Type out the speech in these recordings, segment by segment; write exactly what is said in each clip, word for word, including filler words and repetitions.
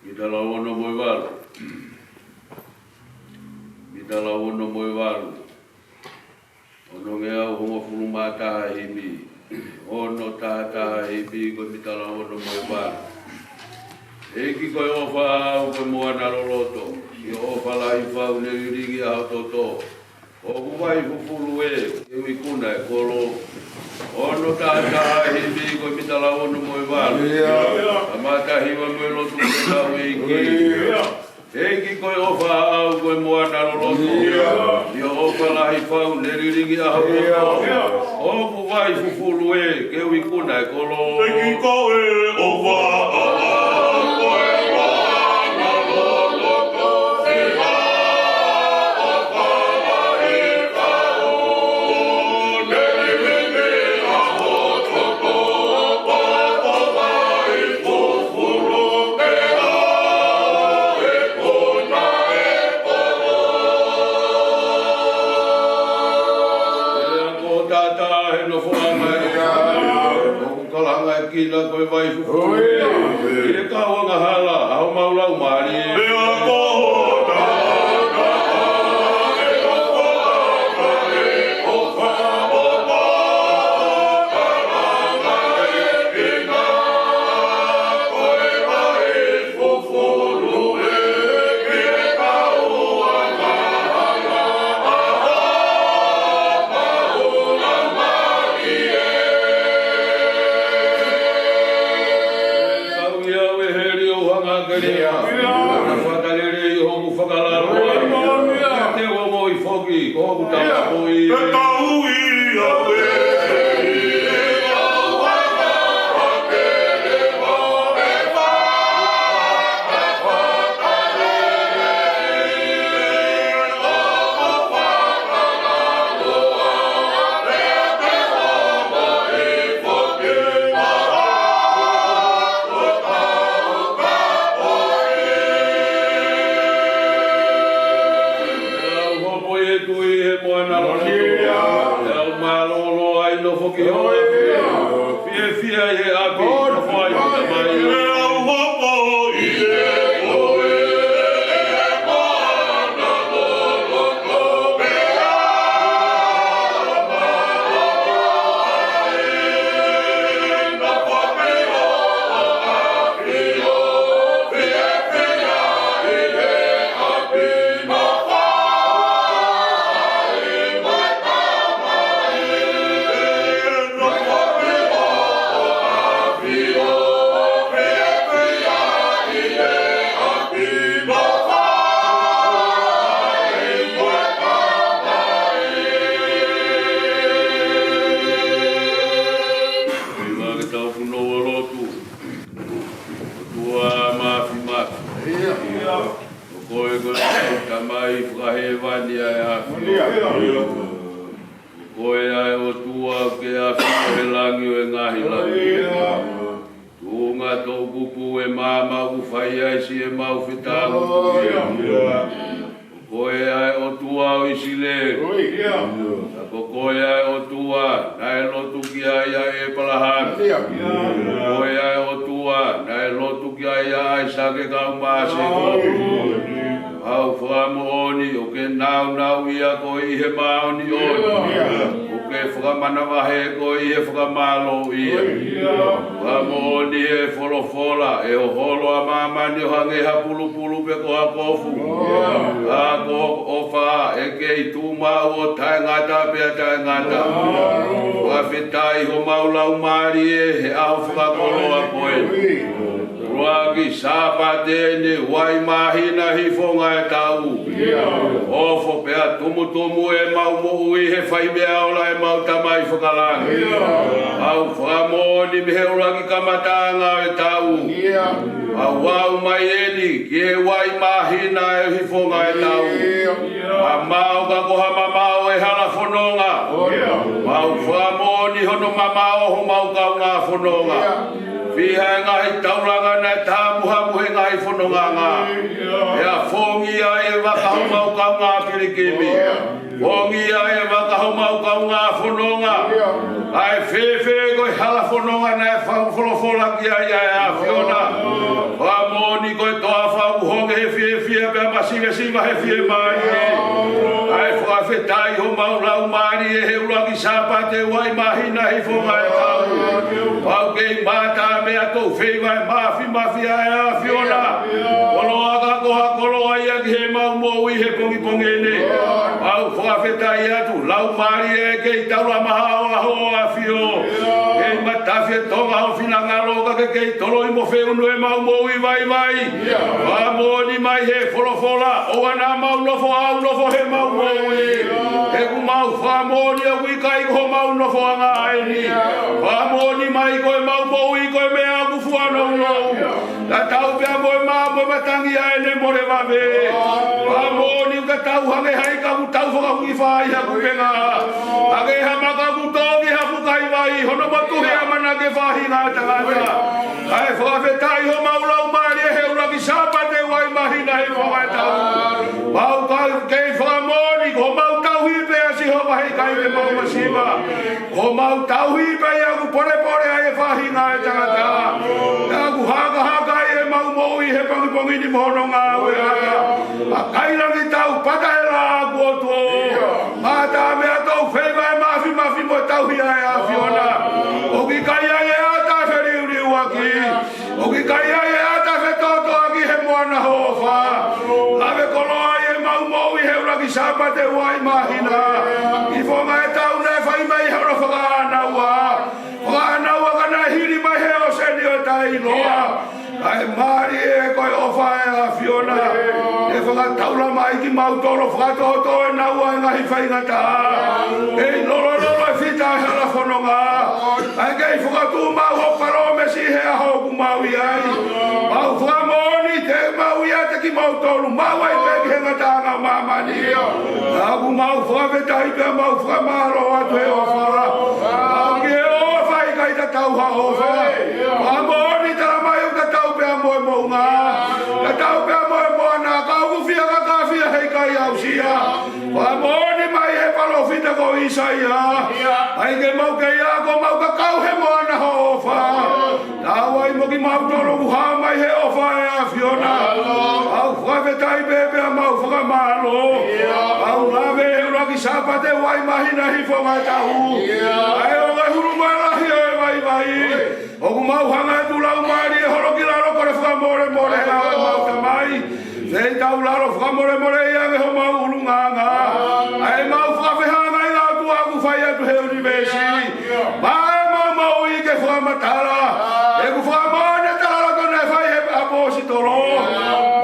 Mitala ono mo e valu. Mitala ono mo e valu. Ono ngeau hongofulu mā taha himi. Ono taha taha himi ko e mitala ono mo e valu. ʻEiki ko e ʻofa ʻaʻau ko e moana loloto. Siʻo ʻofa lahi fau ne lilingi ʻa ho toto. ʻOku vai fufulu ē, ke u ikuna e kolo. Ono taha taha himi ko e mitala ono mo e valu. ʻIo. Kamata hiva mo e lotu ke tau ʻEiki. ʻIo. ʻEiki ko e ʻofa ʻaʻau ko e moana loloto. ʻIo. Siʻo ʻofa lahi fau ne lilingi ʻa ho toto. ʻIo. ʻOku vai fufulu ē, ke u ikuna e kolo. ʻEiki ko e ʻofa ʻaʻau ko e moana loloto. Ina ko e vai fufulu. ʻI he kau angahala ʻa homau laumālie. Kau ia ʻe heli ʻo hanga ke lea. Fakalelei hoku fakalaloa. Te u ongoʻi foki ko hoku tamakoʻi. Au hopo ʻi he tui he moana lotu. Au mālōlō ai nofo ki ho ʻapi. Fiefia ʻi he ʻapi, nofo ai ho tamai. Au hopo ʻi he Ke tau punou ʻo lotu. ʻOtua Māfimafi. ʻIo. Ko koe ko e Tamai fakahēvani ʻa e ʻAfiona. ʻIo. Ko koe ʻa e ʻOtua ʻoku ke ʻafio he langi ʻo e ngaahi langi. ʻIo. Tuʻunga toʻukupu ʻo e maama ʻoku fai ai siʻemau fetāutuʻi. ʻIo. Ko koe ʻa e ʻOtua ʻo ʻIsileli. ʻIo. Ka ko koe ʻa e ʻOtua naʻe lotu ki ai ʻa ʻĒpalahame. ʻIo. Ko koe ʻa e ʻOtua naʻe lotu ki ai ʻa ʻAisake kae ʻumaʻā ʻa Sēkope. ʻIo. Au fakamoʻoni ʻoku ke nāunauʻia koe ʻi he māʻoniʻoni. ʻIo. ʻOku ke fakamanavahē koe ʻi he fakamālōʻia. ʻIo. Fakamoʻoni he folofola, ʻe hoholo ʻa māmani ʻo hangē ha pulupulu pe ko ha kofu. ʻIo. Ka ko hoʻo ʻofa ʻe kei tuʻumaʻu ʻo taʻengata pea taʻengata. ʻIo. Fakafetaʻi homau laumālie he ʻaho fakakoloa ko eni. ʻUluaki Sāpate ʻeni ʻo e māhina hifo ngaahi taʻu. ʻIo. Ofo pea tumutumu ʻemau moʻui he fai meʻa ola ʻemau Tamai fakalangi. ʻIo. Au fakamoʻoni mei he ʻuluaki kamataʻanga ʻo e taʻu. ʻIo. ʻO aʻu mai ʻeni ki he uaʻi māhina ʻo e hifo ngaahi taʻu. ʻIo. Mamaʻo ka ko ha mamaʻo ʻo e hala fononga. ʻIo. Au fakamoʻoni hono mamaʻo homau kaungā fononga. ʻIo. Fiha e ngaahi taulanga naʻe tāmuhamu he ngaahi fononganga. ʻIo. Pea fongia ʻe he vaka homau kaungā pilikimi. ʻIo. Fongia ʻe he vaka homau kaungā fononga. ʻIo. ʻA e fēfē ko e hala fononga naʻe fakafolofola ki ai ʻa e ʻAfiona. Fakamoʻoni ko e toafa ʻoku honge he fiefia pea masivesiva he fiemālie. ʻA e fakafetaʻi homau laumālie he ʻuluaki Sāpate uaʻi māhina hifo ngaahi taʻu. Pau kei mata meʻa tau feiva ʻe Māfimafi ʻa e ʻAfiona. Koloa ka ko ha koloa ia ki heʻemau moʻui he pongipongi ʻeni. Pau fakafetaʻi atu laumālie ʻe kei taulama ʻa ho ʻAfio. Kei matafi e tonga ho finangalo ka ke kei toloi mo feʻunu ʻemau moʻui vaivai. Fakamoʻoni mai he folofola, ʻoua naʻa mau nofo ʻo nofo heʻemau moʻui. He ʻoku mau fakamoʻoni ʻoku ʻikai ko homau nofoʻanga ʻeni. Fakamoʻoni mai ko ʻemau moʻui ko e meʻa ʻoku fuanoulou. Tatau pea mo e mā mo e matangi ʻa ʻene mole vave. Fakamoʻoni ʻoku tatau hangē ha ika ʻoku tau fakahuki fai ha kupenga. Hangē ha maka ʻoku tō ki ha fukahi vai, hono motuhi ʻamanaki e faʻahinga ʻo e tangata. ʻA e fakafetaʻi homau laumālie he ʻuluaki Sāpate uaʻi māhina hifo ngaahi taʻu. Mau kei fakamoʻoni ko homau tauhi pē ʻa Sihova heʻikai ke mau masiva. Ko homau tauhi pē ia ʻoku polepole ai e faʻahinga ʻa e tangata. ʻOku hakahaka ʻemau moʻui he pongipongi ni mo hono ngāue ʻa e kaila ni tau pata e la kuo tuʻu. Mātā meʻa tau feiva e mafimafi mo tauhi ʻa e ʻAfiona. ʻOku ʻikai ʻi ai e ʻata feliuliuaki. ʻOku ʻikai ʻi ai e ʻata fetōtōaki he moana hoʻo ʻofa. Lave koloa ʻemau moʻui he ʻuluaki Sāpate ua ʻi māhina. ʻI he fonga e tau naʻe fai mai hono fakaʻānaua. Fakaʻānaua ka naʻe hili mai he ʻōseni ʻo e taʻeʻiloa. Kae mālie ko e ʻofa ʻa e ʻAfiona. ʻE fakataula mai kimautolu fakatōtō ʻe naua e ngaahi faingataʻa. ʻE lolololo e fita e hala fononga. ʻAi ke fakatuʻu maʻu hoʻo palōmesi he ʻaho ʻoku mau ʻi ai. Mau fakamoʻoni te mau ʻiate kimautolu. Mau ʻai pē ki he ngataʻanga ʻo māmani. ʻOku mau fakafetaʻi pea mau fakamālō atu he ʻofa. Mau ki he ʻofa ʻikai tatau ha ʻofa. Fakamoʻoni tala mai ʻoku tatau pea mo e moʻunga. Tatau pea mo e moana ka ʻoku fia ka ka fia he ʻikai aʻusia. Fakamoʻoni mai he palōfita ko ʻĪsaia. ʻAi ke mau kei ako mau ka kau he moana hoʻo ʻofa. Tau ai mo kimautolu ʻoku hā mai he ʻofa ʻa e ʻAfiona. Mau fakafetaʻi pē pea mau fakamālō. Mau lave he ʻuluaki Sāpate ua ʻi māhina ʻi he fonga taʻu. ʻAi ʻo e hulu mai lahi ʻo e vaivai. ʻOku mau hanga atu Laumālie holo ki lalo ko e fakamolemole ʻa ʻemau Tamai. Feitaulalo fakamolemole ia ange homau ʻulungaanga. ʻAi mau fakafehangahangai atu ʻoku fai atu he ʻunivēsi. Maʻa ʻemau moʻui ke fakamatala. ʻOku fakamoʻoni e talaloto naʻe fai he ʻaposetolo.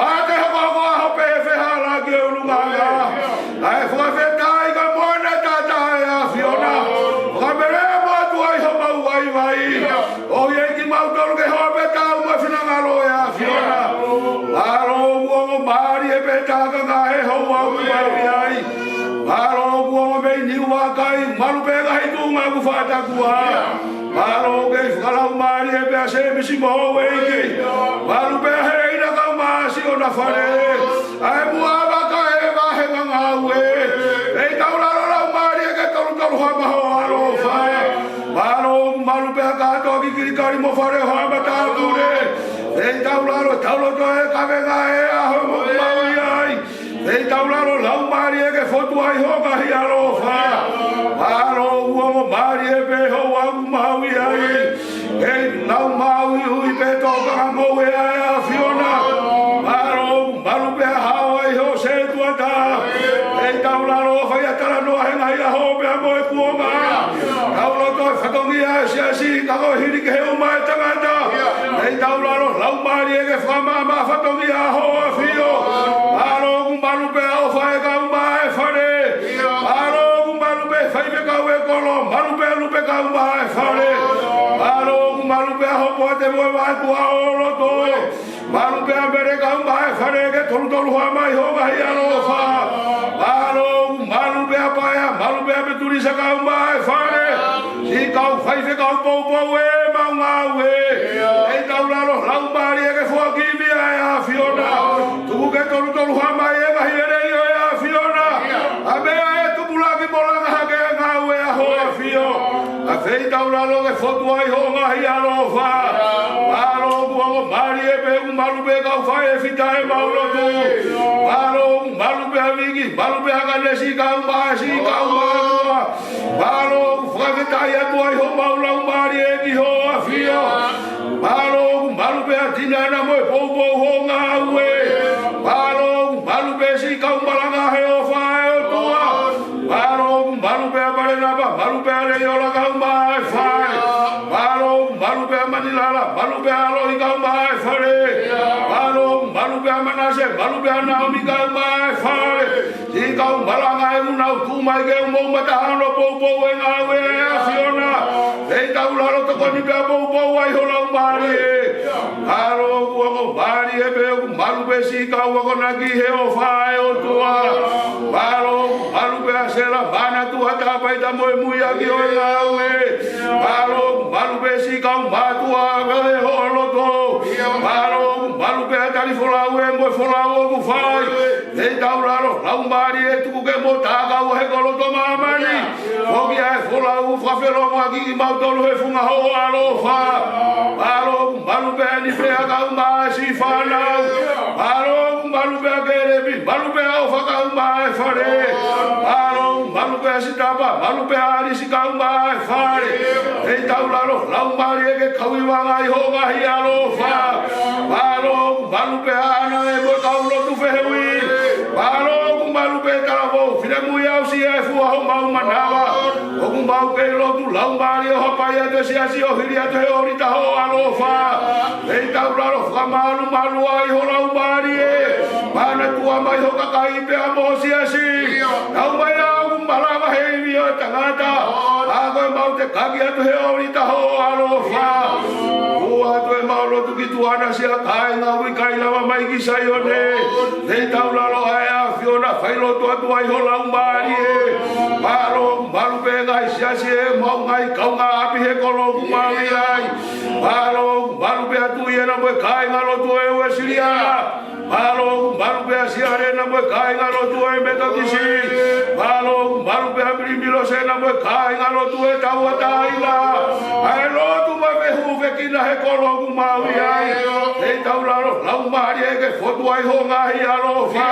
Maʻa te hokohoko ʻa hoʻo pehē fehālaaki ʻo e ʻulungaanga. ʻAi fakafetaʻi ka moana tata e ʻAfiona. Fakamele mo atu ai homau vaivai. ʻOi ʻai kimautolu ke hoʻo pē tau mo e finangalo e ʻAfiona. Mālō ʻoku ongo mālie pē tā ka ngā he houa ʻoku mau ʻi ai. Mālō ʻoku ongo mei Niuakai, malu pē ngaahi tuʻunga ʻoku fakatakua. Mālō kei fakalaumālie pē ʻa Sēmisi mo Houʻeiki. Malu pē ʻa Heleina kau mā Siona Fale. ʻAi muʻa vaka e vahenga ngāue. Feitaulalo Laumālie ke tolutolu hama hoʻo ʻaloʻofa. Mālō ʻoku malu pē ʻa Kātoaki Kilikali mo Fale ʻo Haʻa Matāpule. Feitaulalo tauloto e kavenga e ʻaho ʻoku mau ʻi ai. Feitaulalo Laumālie ke fotu ai hoʻo ngaahi ʻaloʻofa. Mālō ʻoku ongo mālie pē houa ʻoku mau ʻi ai. Kei lau māuiui pē tōkanga mo e ʻa e ʻAfiona. Mālō ʻoku malu pē ʻa Haʻa ʻi hoʻo sētuata. Feitaulalo ʻo fai ʻa e talanoa he ngaahi ʻaho pea mo e kuonga. Tauloto e fatongia e siasi ka ko e hili ki he uma e tangata. Feitaulalo Laumālie ke fakamaʻamaʻa fatongia ʻa hoʻo ʻAfio. Mālō ʻoku malu pē ʻa ʻofa e kau mā e Fale. Mālō ʻoku malu pē faifekau e kolo. Malu pē Lupe kau mā e Fale. Mālō ʻoku malu pē ʻa Hopoate mo e vātua ʻo loto. Malu pē ʻa Mele kau mā e Fale ke tolutolu hama ʻi hoʻo ngaahi ʻaloʻofa. Mālō ʻoku malu pē ʻa Paea, malu pē ʻa Petulisa kau mā e Fale. Siʻi kau faifekau poupou e mau ngāue. Feitaulalo Laumālie ke foaki mai ʻa e ʻAfiona. Tuku ke tolutolu hama ʻi he ngaahi lelei ʻo e ʻAfiona. ʻA meʻa ʻe tupulaki mo langa hake ʻa e ngāue ʻa hoʻo ʻAfio. ʻA feitaulalo ke fotu ai hoʻo ngaahi ʻaloʻofa. Mālō ʻoku ongo mālie pē ʻoku malu pē kau faifekau e mau lotu. Mālō ʻoku malu pē ʻa Viki, malu pē ʻa Kanesi kau mā e siʻi kau mātuʻa. Mālō ʻoku fakafetaʻi atu ai homau laumālie ki hoʻo ʻAfio. Mālō ʻoku malu pē ʻa Tina na mo e poupou hoʻo ngāue. Mālō ʻoku malu pē siʻi kau malanga he ʻofa e ʻOtua. Mālō ʻoku malu pē ʻa Palenapa, malu pē ʻa Leiola kau mā e Fale. Mālō ʻoku malu pē ʻa Manilala, malu pē ʻa Loi kau mā e Fale. Mālō ʻoku malu pē ʻa Manase, malu pē ʻa Naomi kau mā e Fale. Siʻi kau malanga ʻoku nau tuʻu mai ke u mou mata hano poupou e ngāue ʻa e ʻAfiona. Feitaulalo tokoni pea poupou ai ho laumālie. Mālō ʻoku ongo mālie pē ʻoku malu pē siʻi kau akonaki he ʻofa e ʻOtua. Mālō ʻoku malu pē ʻa Sela, Mana, Tuʻa, Tāpaita mo e muiaki ʻo e ngāue. Mālō ʻoku malu pē siʻi kau mātuʻa he hoʻo loto. Mālō, malu pē ʻa e tali folau ē mo e folau ʻoku fai. Feitaulalo, laumālie, tuku ke mo tākau he kolo ʻo māmani. Foki ʻa e folau fakafelongoaki kimautolu he funga hoʻo ʻaloʻofa. Mālō, malu pē ʻa Nifea kae ʻumaʻā siʻi fānau. Mālō, malu pē ʻa Kelepi, malu pē ʻa ʻOfa kae ʻumaʻā e fale. Mālō, malu pē ʻa Sitapa, malu pē ʻa ʻAlisi kae ʻumaʻā e fale. Feitaulalo, laumālie ke kau ʻi vanga ʻi hoʻo ngaahi ʻaloʻofa. Mālō, malu pē ʻa ʻAna ē mo e kau lotu fehuʻi. Mālō, malu pē talavou, finemui, aʻusia e fua homau manava. ʻOku mau kei lotu, laumālie, ʻo hapai atu e siasi ʻo hili atu he ʻōlita hoʻo ʻaloʻofa. Feitaulalo, fakamalumalu ai ho laumālie. Manatua mai ho kakai pea mo ho siasi. Tau mai ʻa ʻoku malava he ivi ʻo e tangata. ʻA ko e mau te kaki atu he ʻōlita hoʻo ʻaloʻofa. Ua atu e mau lotu ki tuʻa na siʻa kāinga ʻoku ʻikai lava mai ki Saione. Feitaulalo ʻa e ʻAfiona, fai lotu atu ai ho laumālie. Mālō, malu pē ngaahi siasi ē mo e ngaahi kaungāʻapi he kolo ʻoku mau ʻi ai. Mālō, malu pē ʻa Tuʻi ē na mo e kāinga lotu ʻo e Uēsiliana. Mālō, malu pē ʻa Siale na mo e kāinga lotu ʻo e Metotisi. Mālō, malu pē ʻa Pili Milosi na mo e kāinga lotu ʻo e Tauʻatāina. ʻA e lotu mo e fehūfekina he kolo ʻoku mau ʻi ai. Feitaulalo, laumālie ke fotu ai ho ngaahi ʻaloʻofa.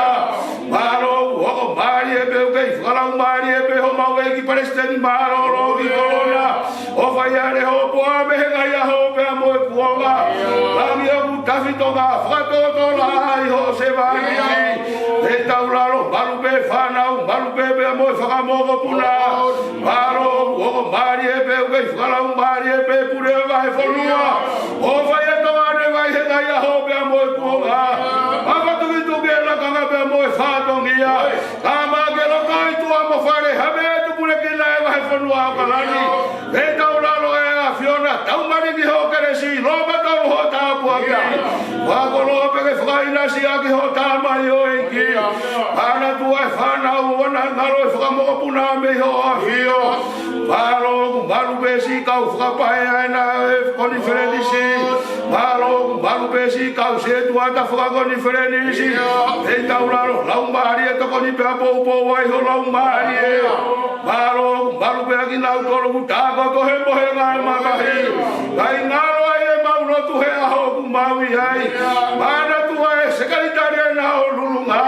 Mālō, ʻoku mālie pē ʻoku kei fakalaumālie pē homau ʻEiki Palesiteni Mālōlō ki Kolona. ʻO fai ʻa e leʻo ʻo e pō mei he ngaahi ʻaho pea mo e kuonga. Langi ʻoku tafi, Tonga fakatōtō lahi hoʻo sevāniti. Feitaulalo, malu pē fānau, malu pē pea mo e fanga mokopuna. Mālō, ʻoku mālie pē ʻoku kei fakalaumālie pē pule ʻo e vahefonua. ʻO fai ʻa Tonga ne vai he ngaahi ʻaho pea mo e kuonga. Mafatukituki e lakanga pea mo e fatongia. Ka ma ke loko ʻi tuʻa mo fale, ha meʻa ʻe tupulekina e vahefonua ʻo Kalani. Feitaulalo ʻa e ʻAfiona, tau malingi hoʻo kelesi, lōmatolu hoʻo tāpuaki. Fakakoloa pē ke fakaʻinasi ʻaki hoʻo tamaioʻeiki. Manatua e fānau ʻoku nau ngalo e fanga mokopuna mei hoʻo ʻAfio. Mālō, malu pē siʻi kau fakapaea ʻena e konifelenisi. Mālō, malu pē siʻi kau setuata fakakonifelenisi. Feitaulalo, laumālie, tokoni pea poupou ai ho laumālie. Mālō, malu pē ʻa kinautolu ʻoku tākoto he mohenga ʻo e mamahi. Kae ngalo ai ʻemau lotu he ʻaho ʻoku mau ʻi ai. Manatua e sekelitali ʻena ʻo Lulunga.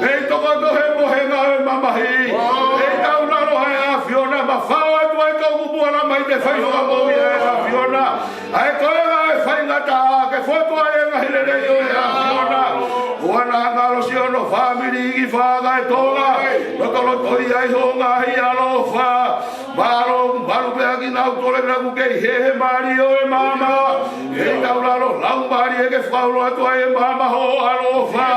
Kei tokoto he mohenga ʻo e mamahi. Feitaulalo ʻa e ʻAfiona, mafao atu ai kau kupuala mai te fai fakamou ia e ʻAfiona. ʻA e koe ʻa e faingataʻa ke fotu ai e ngaahi lelei ʻo e ʻAfiona. ʻOua naʻa ngalo siʻono fāmili ki fanga e Tonga. Lotolotoi ai ho ngaahi ʻaloʻofa. Mālō, malu pē ʻa kinautolu ʻoku kei hehemālie ʻo e maama. Feitaulalo, laumālie ke fakaulo atu ai e maama hoʻo ʻaloʻofa.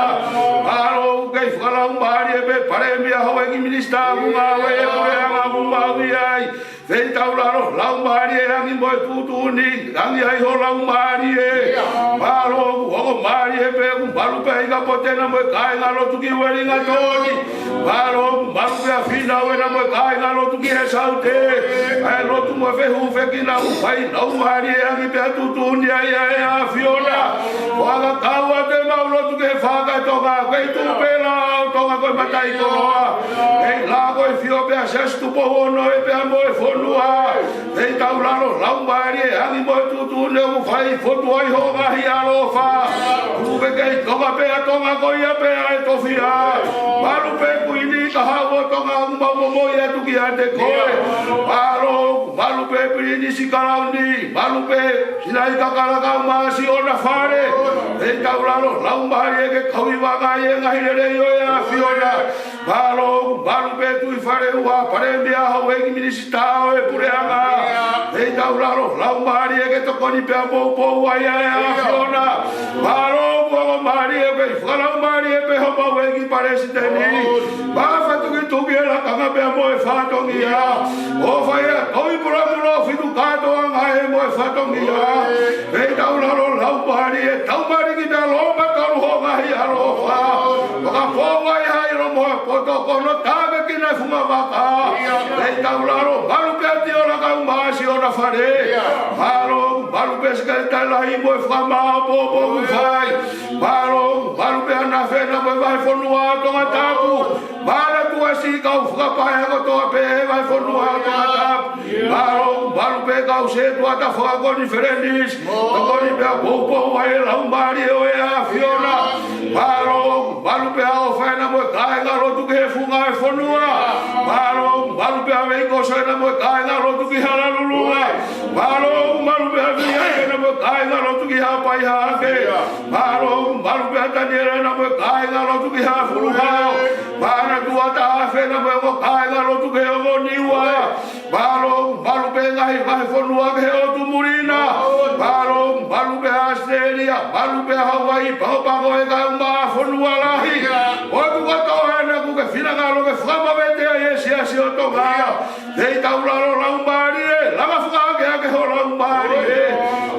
Mālō, kei fakalaumālie pē Palēmia, houʻeiki minisitā ʻoku ngāue he puleʻanga ʻoku mau ʻi ai. Feitaulalo, laumālie, angi mo e tuʻutuʻuni, angi ai ho laumālie. Mālō, ʻoku mālie pē ʻoku malu pē ʻa ʻIkapote na mo e kāingalotu ki Uelingatoni. Mālō, malu pē ʻa Fīnau ē na mo e kāingalotu ki he Saute. ʻA e lotu mo e fehūfekina ʻoku fai, laumālie, angi pē ʻa tuʻutuʻuni ai ʻa e ʻAfiona. ʻOku ʻalu kau atu ʻemau lotu ki he fakatonga, kei tuʻu pē lā ʻo Tonga ko e mataʻikoloa. Kei lā ko e fio pē ʻa Siaosi Tupou Ono ē pea mo e fonua. Feitaulalo, laumālie, angi mo e tuʻutuʻuni ʻoku fai, fotu ai ho ngaahi ʻaloʻofa. Tuku ke kei Tonga pē ʻa Tonga, ko ia pē ʻa e tofiʻa. Malu pē Kuini, kahaʻu ʻo Tonga ʻoku mau momoi atu kiate koe. Mālō, malu pē Pilinisi Kalauni, malu pē Sinaʻi Kakala kae ʻumaʻā siʻona fale. Feitaulalo, laumālie ke kau ʻi vanga ai e ngaahi lelei ʻo e ʻAfiona. Mālō, malu pē Tuʻi Faleua, Palēmia, houʻeiki minisitā ʻo e puleʻanga. Feitaulalo, laumālie ke tokoni pea poupou ai ʻa e ʻAfiona. Mālō, ʻoku mālie pē, fakalaumālie pē homau ʻEiki Palesiteni. Mafatukituki e lakanga pea mo e fatongia. ʻO fai ʻa e kovi pulapula ʻo fitu kātoanga ē mo e fatongia. Feitaulalo, laumālie, tau malingi pea lōmatolu ho ngaahi ʻaloʻofa. Fakafou ai ha ʻilo mo e poto ko hono tāpuekina Fungavaka. Ia. Pea taulalo, malu pē ʻa Tiola kae ʻumaʻā siʻona fale. Ia. Mālō, malu pē Sekelitali Lahi mo e fakamaʻopoʻopo kuo fai. Mālō, malu pē ʻa Nafena mo e vahefonua ʻo Tongatapu. Mālō atu ʻa siʻi kau fakapā kotoa pē he vahefonua ʻo Tongatapu. Mālō, malu pē kau sētuata fakakonifelenisi. Tokoni pea poupou ai e Laumālie ʻo e ʻAfiona. Mālō, malu pē ʻa ʻOfaina mo e kāingalotu ki he funga ʻo e fonua. Mālō, malu pē ʻa Veikosoina mo e kāingalotu ki Honolulu. Mālō, malu pē ʻa Viliamina mo e kāingalotu ki Haʻapai Hahake. Mālō, malu pē ʻa Tanielena mo e kāingalotu ki Haʻafuluhao. Mālō atu ʻa Tafena mo e ongo kāingalotu ki he ongo Niua. Mālō, malu pē ngaahi vahefonua ki he ʻotu muli na. Mālō, malu pē ʻa ʻAositelēlia, malu pē ʻa Hauaiʻi, Pago Pago kae ʻumaʻā fonua lahi. ʻOtu kotoa ena ʻoku ke finangalo ke fakamavete ai e siasi ʻo Tonga. Pea taulalo Laumālie, langa fakaakeake ho Laumālie.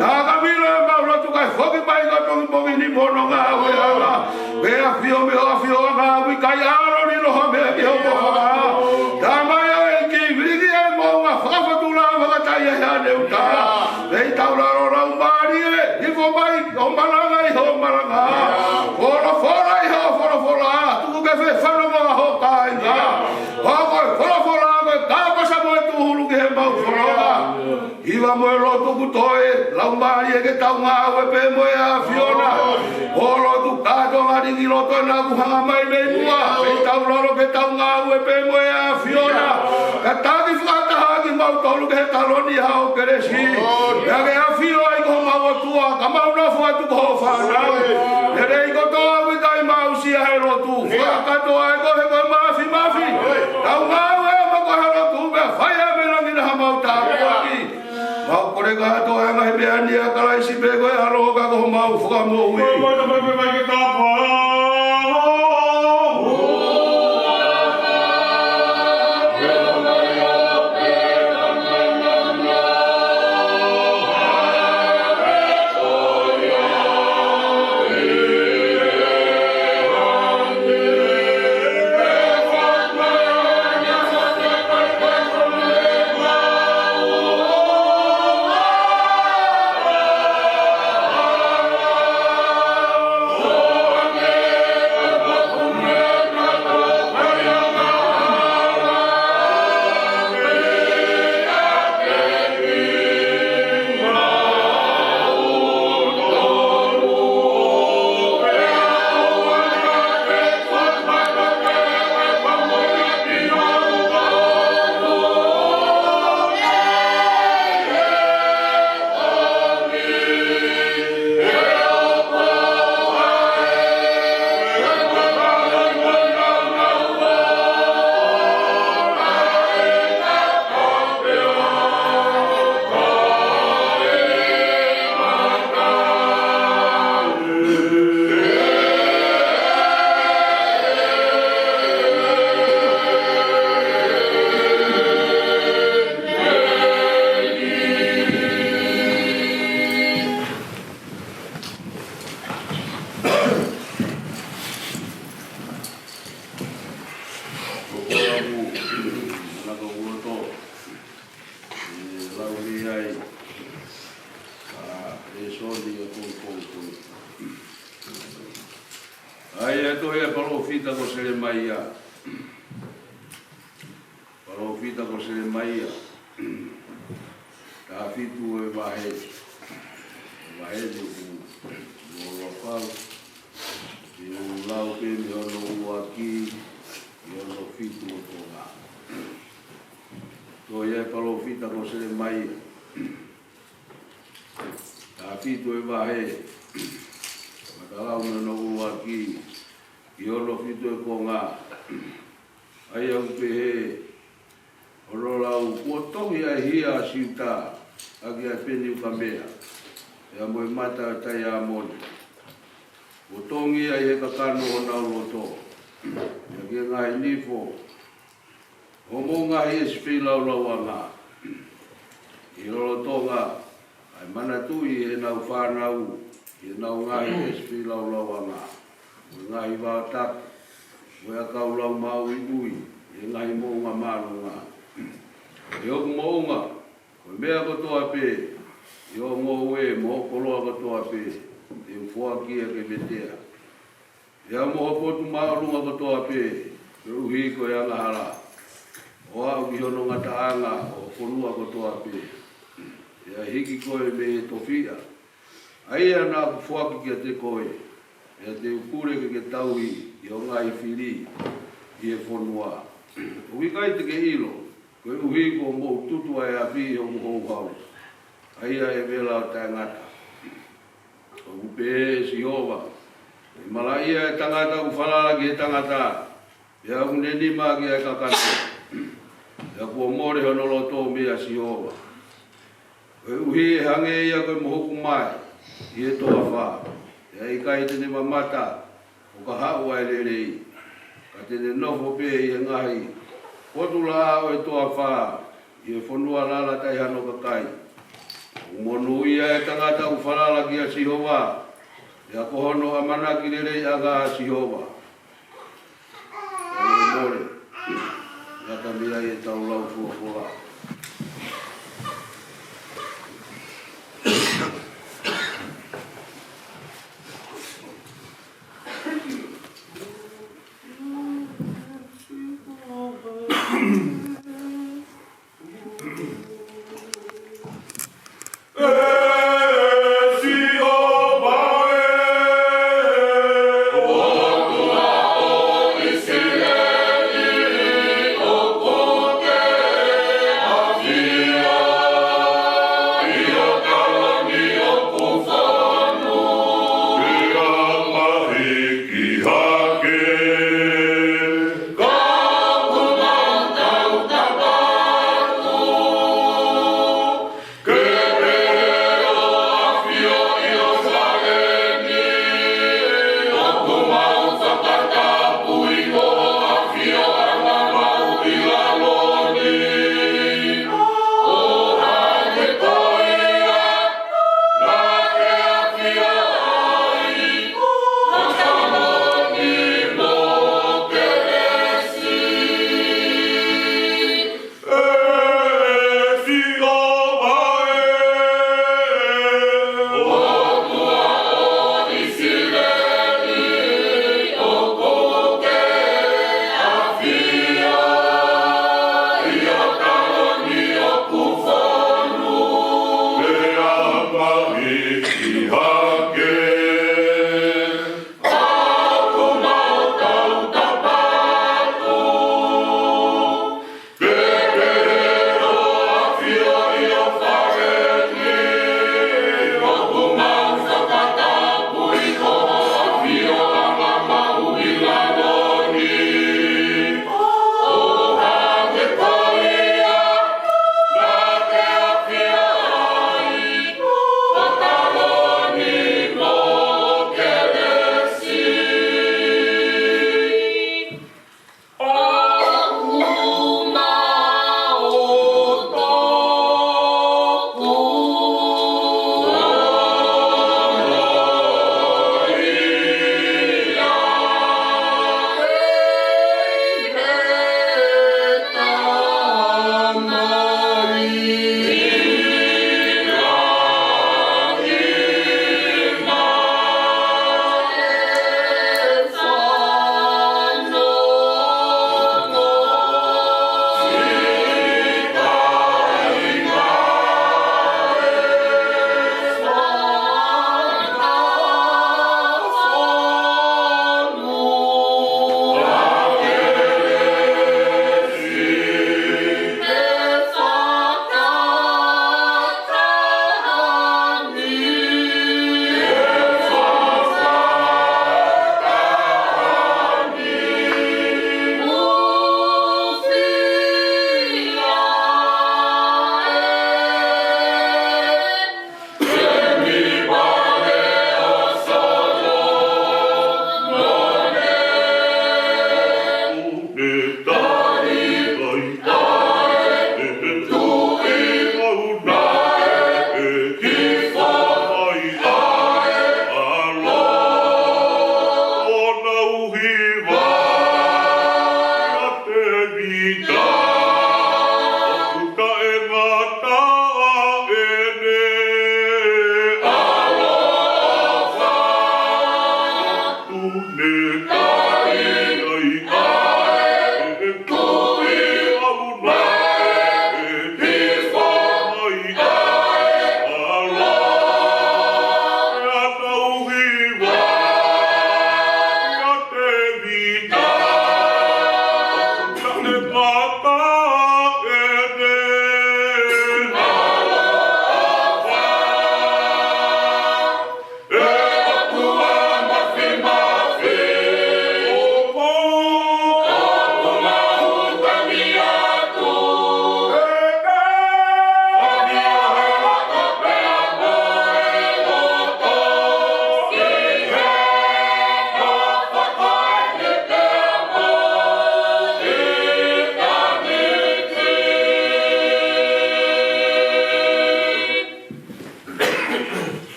Takamilo ʻemau lotu kae foki mai ko Tongi Pongi ni mo hono ngāue ʻanga. Pea ʻafio mei ho ʻafioʻanga ʻoku ʻikai ʻalu ni loha mea ki ho pofonga. Tamai ʻEiki, viliki e moʻunga fakafotula fakataha ʻi Haʻaneuta. Pea taulalo Laumālie, hifo mai ho malanga ʻi hoʻo malanga. Folofola ʻi hoʻo folofola, tuku ke fefanongo ʻa ho kāinga. Hoko e folofola ko e kāpasa mo e tūhulu ki heʻemau fononga. Hiva mo e lotu kuo toe, Laumālie ke tau ngāue pē mo e ʻAfiona. Ko e lotu kātoanga ʻi loto ena ʻoku hanga mai mei muʻa. Pea taulalo ke tau ngāue pē mo e ʻAfiona. Kātaki fakataha kimautolu ki he taloni ʻa ho kelesi. Pea ke ʻafio ai ko homau ʻOtua, ka mau nofo atu ko ho fānau. Lelei kotoa ʻoku ʻikai mau aʻusia he lotu. Fakakātoa ai ko he ko e māfimafi. Tau ngāue mo ko e lotu pea fai ʻa e meʻa ni naʻa mau tāpuaki. Mau kole kātoa ʻa e ngaahi meʻa ni ʻia Kalaisi pē ko e ʻAlo ka ko homau Fakamoʻui. Ko e ʻaho ni, ʻa e lotu, ʻe lau mei ai, ʻa e lēsoni ʻa e pongipongi ko eni. ʻA ia ko e tohi ʻa e palōfita ko Selemaia. Palōfita ko Selemaia. Taha fitu ʻo e vahe. Vahe ni ʻoku loloa pau. Te u lau pē mei hono ʻuluaki ki hono fitu ʻo Tonga. Tohi ʻa e palōfita ko Selemaia. Taha fitu ʻo e vahe. Mau lau mei hono ʻuluaki ki hono fitu ʻo e konga. ʻA ia ʻoku pehē hono lau: Kuo tongi ʻa e hia ʻa Siuta ʻaki ʻa e peni ukamea, pea mo e mata ʻo e taiamoni. Kuo tongi ʻa e kakano ʻo honau loto, pea ki he ngaahi nifo ʻo homou ngaahi ʻesi feilaulauʻanga. ʻI he lolotonga ʻa e manatuʻi ʻe heʻenau fānau ʻi heʻenau ngaahi ʻesi feilaulauʻanga, mo e ngaahi vaotapu, mo e ʻakau laumāʻuiʻui, ʻi he ngaahi moʻunga māʻolunga. ʻE hoku moʻunga, ko e meʻa kotoa pē, ʻi hoʻo ngoue mo hoʻo koloa kotoa pē, te u foaki ia ke vetea. Pea mo hoʻo potu māʻolunga kotoa pē, koeʻuhi ko e angahala, ʻo aʻu ki hono ngataʻanga ʻo e fonua kotoa pē. Pea hiki koe mei he tofiʻa, ʻa ia naʻa ku foaki kiate koe, pea te u pule ke ke tauhi ʻi hoʻo ngaahi fili ʻi he fonua. ʻOku ʻikai te ke ʻilo, koeʻuhi kuo mou tutu ʻa e afi ʻi hoku houhau, ʻa ia ʻe vela ʻo taʻengata. ʻOku pehē ʻe Sihova, ʻE malaʻia ʻa e tangata ʻoku falala ki he tangata, pea ʻoku ne nima ki he kakano, pea kuo mole hono loto meia Sihova. Koeʻuhi ʻe hangē ia ko e mohuku mai ʻi he toafa, pea ʻe ʻikai te ne mamata ʻo ka haʻu ʻa e lelei, ka te ne nofo pē ʻi he ngaahi potu laʻā ʻo e toafa, ʻi he fonua lala taʻe hano kakai. ʻOku monūʻia ʻa e tangata ʻoku falala kia Sihova, pea ko hono ʻamanaki leleiʻanga ʻa Sihova. Kae mole, ngata mei ai ʻetau lau folofola.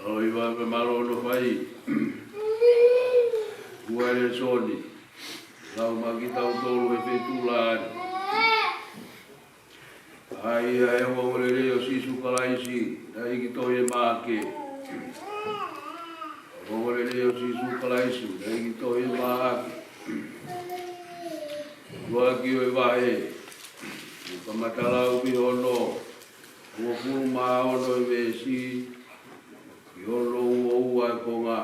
Mālō e hiva pea mālō hono fai. Ua e lēsoni. Lau mai kiate kitautolu he feituʻu ni. ʻA ia ʻa e ongoongolelei ʻo Sīsū Kalaisi naʻe hiki tohi ʻe Maʻake. Ongoongolelei ʻo Sīsū Kalaisi naʻe hiki tohi ʻe Maʻake. ʻUluaki ʻo e vahe. Kamata lau mei hono hongofulu mā ono e veesi ki hono uofulu mā ua e konga.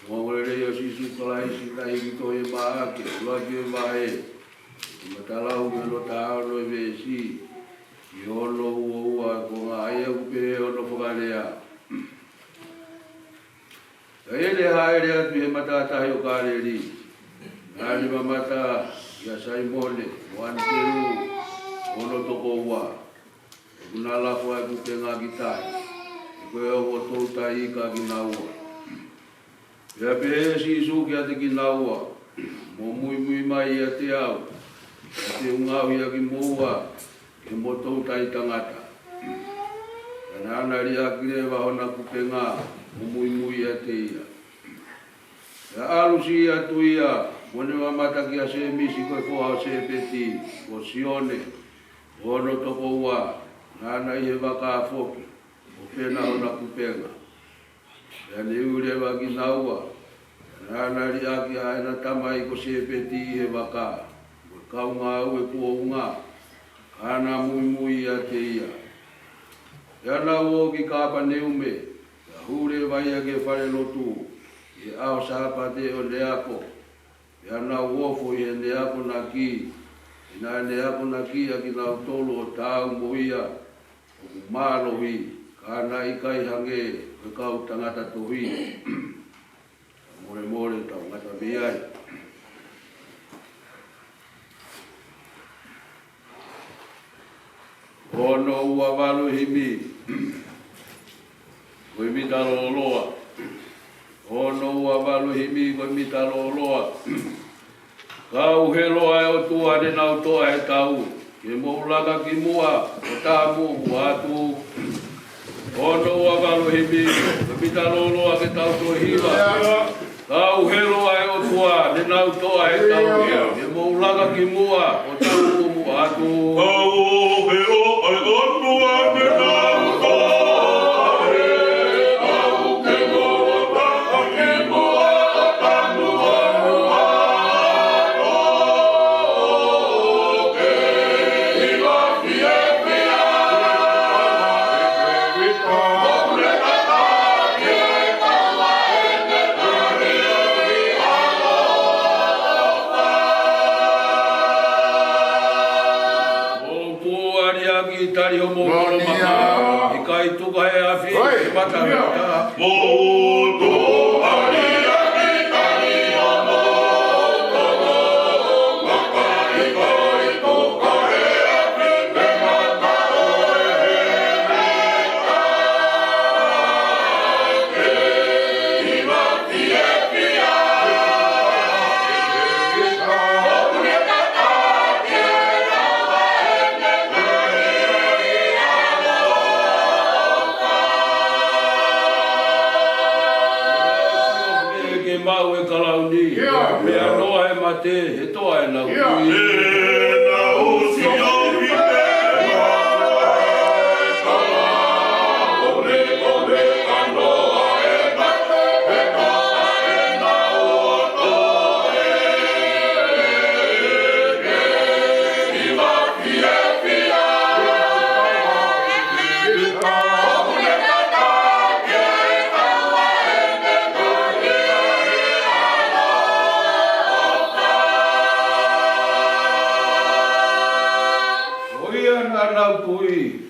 Ongoongolelei ʻo Sīsū Kalaisi naʻe hiki tohi ʻe Maʻake, ʻuluaki ʻo e vahe. Kamata lau mei hono taha ono e veesi ki hono uofulu mā ua e konga, ʻa ia ʻoku pehē hono fakalea. Pea ʻi heʻene hāʻele atu he matātahi ʻo Kāleli, naʻa ne mamata kia Saimone mo ʻAnitelū mo hono tokoua, ʻoku na lafo ʻa e kupenga ki tahi, he ko e ongo toutai ika kinaua. Pea pehē ʻe Sīsū kiate kinaua, Mou muimui mai ʻiate au, pea te u ngaohi ʻa kimoua ke mo toutai tangata. Pea naʻa na liʻaki leva hona kupenga, ʻo muimui ʻiate ia. Pea ʻalu siʻi atu ia, mo ne mamata kia Sēmisi ko e foha ʻo Sēpeti, mo Sione mo hono tokoua, naʻa na ʻi he vaka foki, ʻo pena hona kupenga. Pea ne ui leva kinaua, pea naʻa na liʻaki ʻa ʻena tamai ko Sēpeti ʻi he vaka, mo e kau ngāue kuo unga, ka na muimui ʻiate ia. Pea nau ō ki Kāpaneume, pea hū leva ia ki he falelotu ʻi he ʻaho Sāpate ʻo ne ako. Pea nau ofo ʻi heʻene akonaki, he naʻa ne akonaki ʻa kinautolu ʻo taau mo ia ʻoku mālohi, ka naʻe ʻikai hangē ko e kau tangata tohi. Molemole tau ngata mei ai. Ono ua valu himi, ko e mita lōloa. Ono ua valu himi, ko e mita lōloa. Ka u helo ʻa e ʻOtua ne nau toʻa he tau, ke mou laka ki muʻa ʻo tamuʻamuʻa atu. Ono ua valu himi, ko e mita lōloa ke tau toe hiva. Ka u helo ʻa e ʻOtua ne nau toʻa he tau, ke mou laka ki muʻa ʻo tamuʻamuʻa atu. Ka u helo ʻa e ʻOtua ne nau toʻa he tau, ke mou laka ki muʻa ʻo tamuʻamuʻa atu. Mou tuʻu ʻo liʻaki, tali homou kolomangaʻa. ʻIkai tuku ʻe he afi ʻi he matangata. Mou tuʻu ʻo liʻaki, tali homou kolomangaʻa. ʻIkai tuku ʻe he afi ʻi he mata ʻo e hemeka. Ke maʻu e kalauni, pea noa e mate, he toʻa ʻenau kui.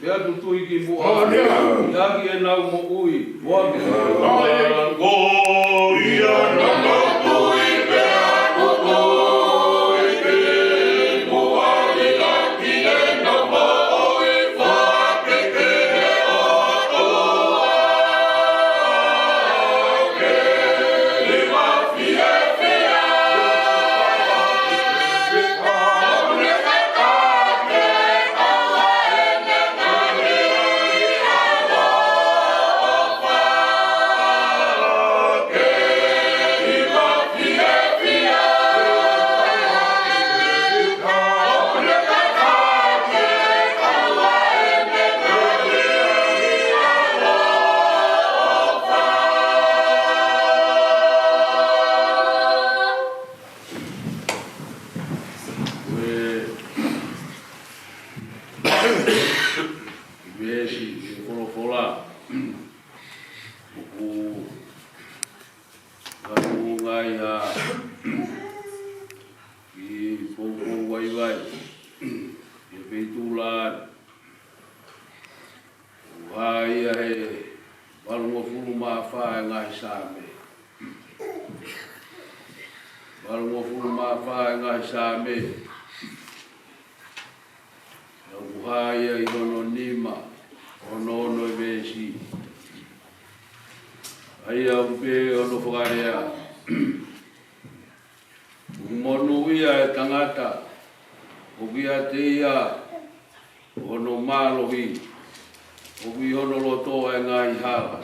Pea tutui ki muʻa. ʻOku ʻiate au ʻenau moʻui. Moʻui. Ko ia naʻa mau tui pea tutui ki muʻa ʻiate ia ʻenau moʻui. Fakafetaʻi ki he ʻOtua ʻi he fiefia. Veesi ʻi he folofola. ʻOku ngāue ia ʻi he poupou vaivai, ʻi he feituʻu lahi. ʻOku hā ia he valungofulu mā fā e ngaahi Saame. Valungofulu mā fā e ngaahi Saame. ʻOku hā ia ʻi hono nima, hono ono e veesi. ʻA ia ʻoku pehē hono fakalea: ʻOku monūʻia e tangata ʻoku ʻiate ia hono mālohi, ʻoku ʻi hono loto ʻa e ngaahi hala.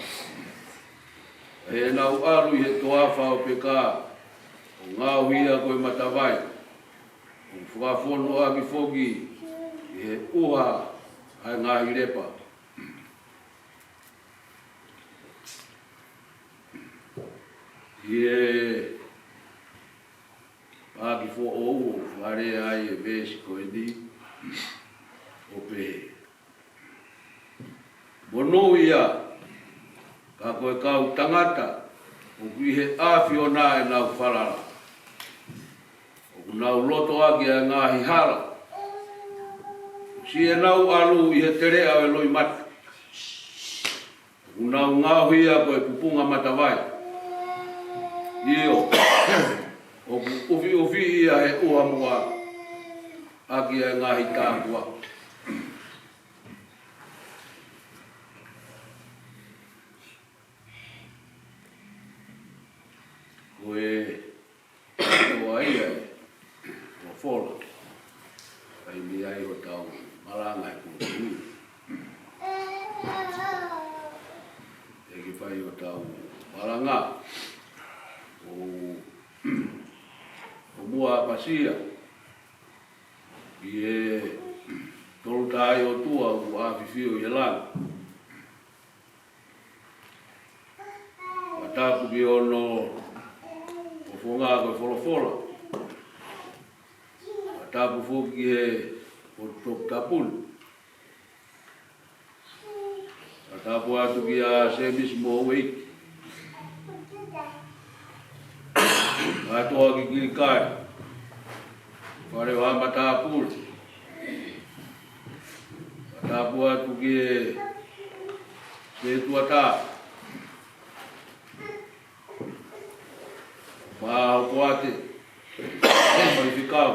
ʻE nau ʻalu ʻi he toafa ʻo peka, ʻo ngaohi ia ko e matavai, ʻo fakafonu ʻaki foki ʻi he ʻuha ʻa e ngaahi lepa. ʻI he paaki foʻou ʻoku fakalea ai e veesi ko eni, ʻo pehē: Monūʻia, ka ko e kau tangata ʻoku ʻi he ʻAfiona ʻenau falala, ʻoku nau loto ʻaki ʻa e ngaahi hala, siʻenau ʻalu ʻi he teleʻa ʻo e loʻimata, ʻoku nau ngaohi ia ko e pupunga matavai. ʻIo, ʻoku ʻufiʻufi ia he ʻuha muʻa ʻaki ʻa e ngaahi tāpuaki. Ko e ʻOtua ia ʻo e folofola. Fai mei ai hotau malanga he kuonga ni. Teʻeki fai hotau malanga ʻo, ʻo muʻa ʻapasia ʻi he Tolu Tahaʻi ʻOtua ʻoku ʻafifio ʻi he langi. Fakatapu ki hono fofonga ko e folofola. Fakatapu foki ki he potu toputapu ni. Fakatapu atu kia Semisi mo Ueiki. Fakatapu ki Kilikai. Fale ʻo ha matāpule. Fakatapu atu ki he setuata. Mā Hokoate. Mā Faifekau.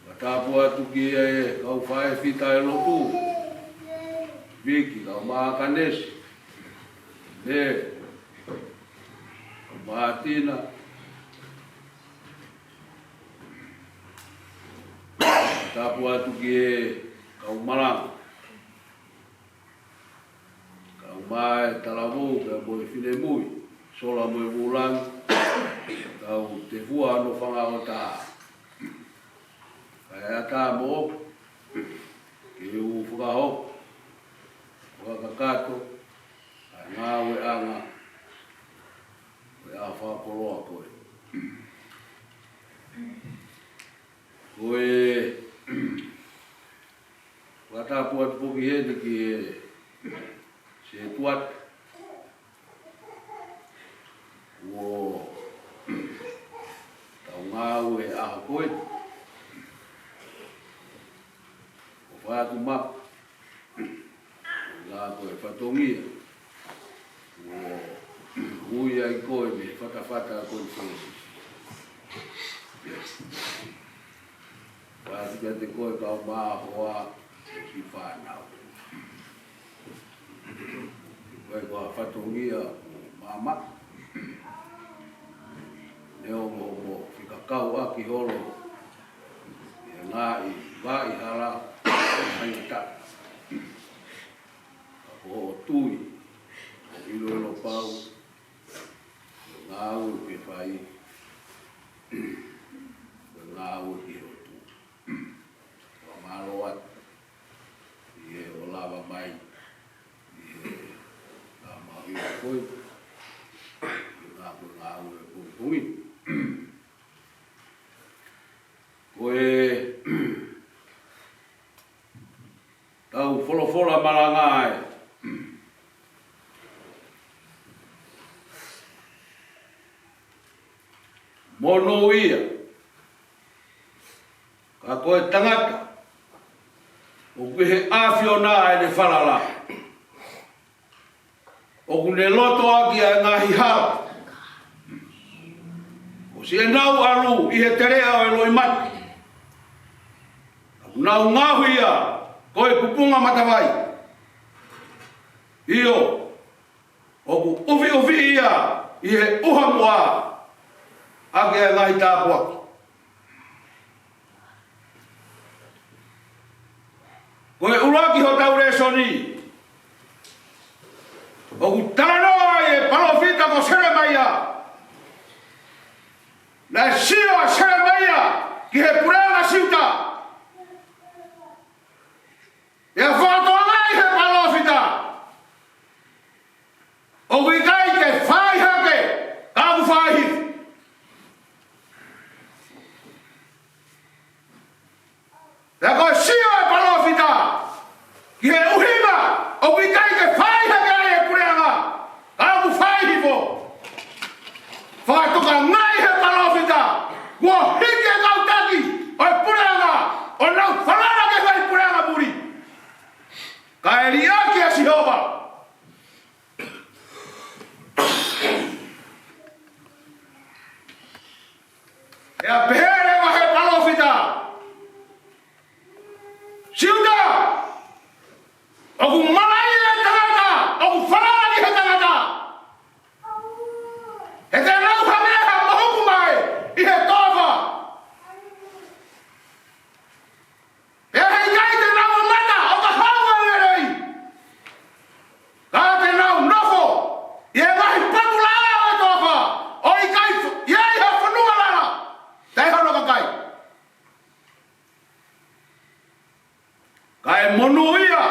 Fakatapu atu ki he kau faifekau ʻi he lotu. Viki, kau Makanesi. Nē. Kau Matina. Fakatapu atu ki he kau malanga. Kau mai talavou, kau mo e finemui, sola mo e vulangi, kau tefua hono fanga ʻo taha. Kae ʻatā moʻoku ke u fakahoko, fakakakato ʻa e ngāueʻanga ʻo e ʻaho fakakoloa ko ē. Ko e fakatapu atu foki heni ki he setuata kuo tau ngāue he ʻaho ko ē. Pātu mapu. Lā ko e fatongia. Kuo ui ai koe mei he fatafata ko e fōsi. Pātu kiate koe kau māhoa, ki fānau. Ko e kua fatongia ʻoku māmā. Neongo mo fika kau ʻaki holo. ʻI he ngaahi vaʻa hala, ʻai ngata. Ka ko hoʻo tui, ʻo ʻiloʻilo pau, ngāue ke fai, ngāue ki hotu. Fakamālō atu, ʻi he ʻo lava mai, ʻi he ngāue ko e, ʻi he ngāue ko e pongipongi. Ko e tau folofola malanga ai. Monūʻia, ka ko e tangata, ʻoku ʻi he ʻAfiona ʻene falala. ʻOku ne loto ʻaki ʻa e ngaahi hala. ʻOsi ʻenau ʻalu ʻi he teleʻa ʻo e loʻimata. ʻOku nau ngaohi ia ko e kupunga matavai. ʻIo, ʻoku ʻufiʻufi ia ʻi he ʻuha muʻa ʻaki ʻa e ngaahi tāpuaki. Ko e ʻuluaki hotau lēsoni, ʻoku talanoa ai e palōfita ko Selemaia. Naʻe sio ʻa Selemaia ki he puleʻanga Siuta. ʻE fakatokangaʻi he palōfita, ʻoku ʻikai ke fai hake, ka ʻoku fai hifo. Pea ko e sio e palōfita ki he ʻuhinga ʻoku ʻikai ke fai hake ai e puleʻanga, ka ʻoku fai hifo. Fakatokangaʻi he palōfita, kuo hiki e kau taki ʻo e puleʻanga ʻo nau falala ki he ngaahi puleʻanga muli. Kae liʻaki ʻa Sihova. Pea pehē leva he palōfita, Siuta, ʻoku malaʻia e tangata ʻoku falala ki he tangata. He te nau hangē ha mohuku mai ʻi he toafa. Pea heʻikai te nau mamata ʻo ka hau ʻa e lelei. Ka te nau nofo ʻi he ngaahi potu laʻā ʻo e toafa, ʻo ʻikai ʻi ai ha fonua lala, tai hono kakai. Kae monūʻia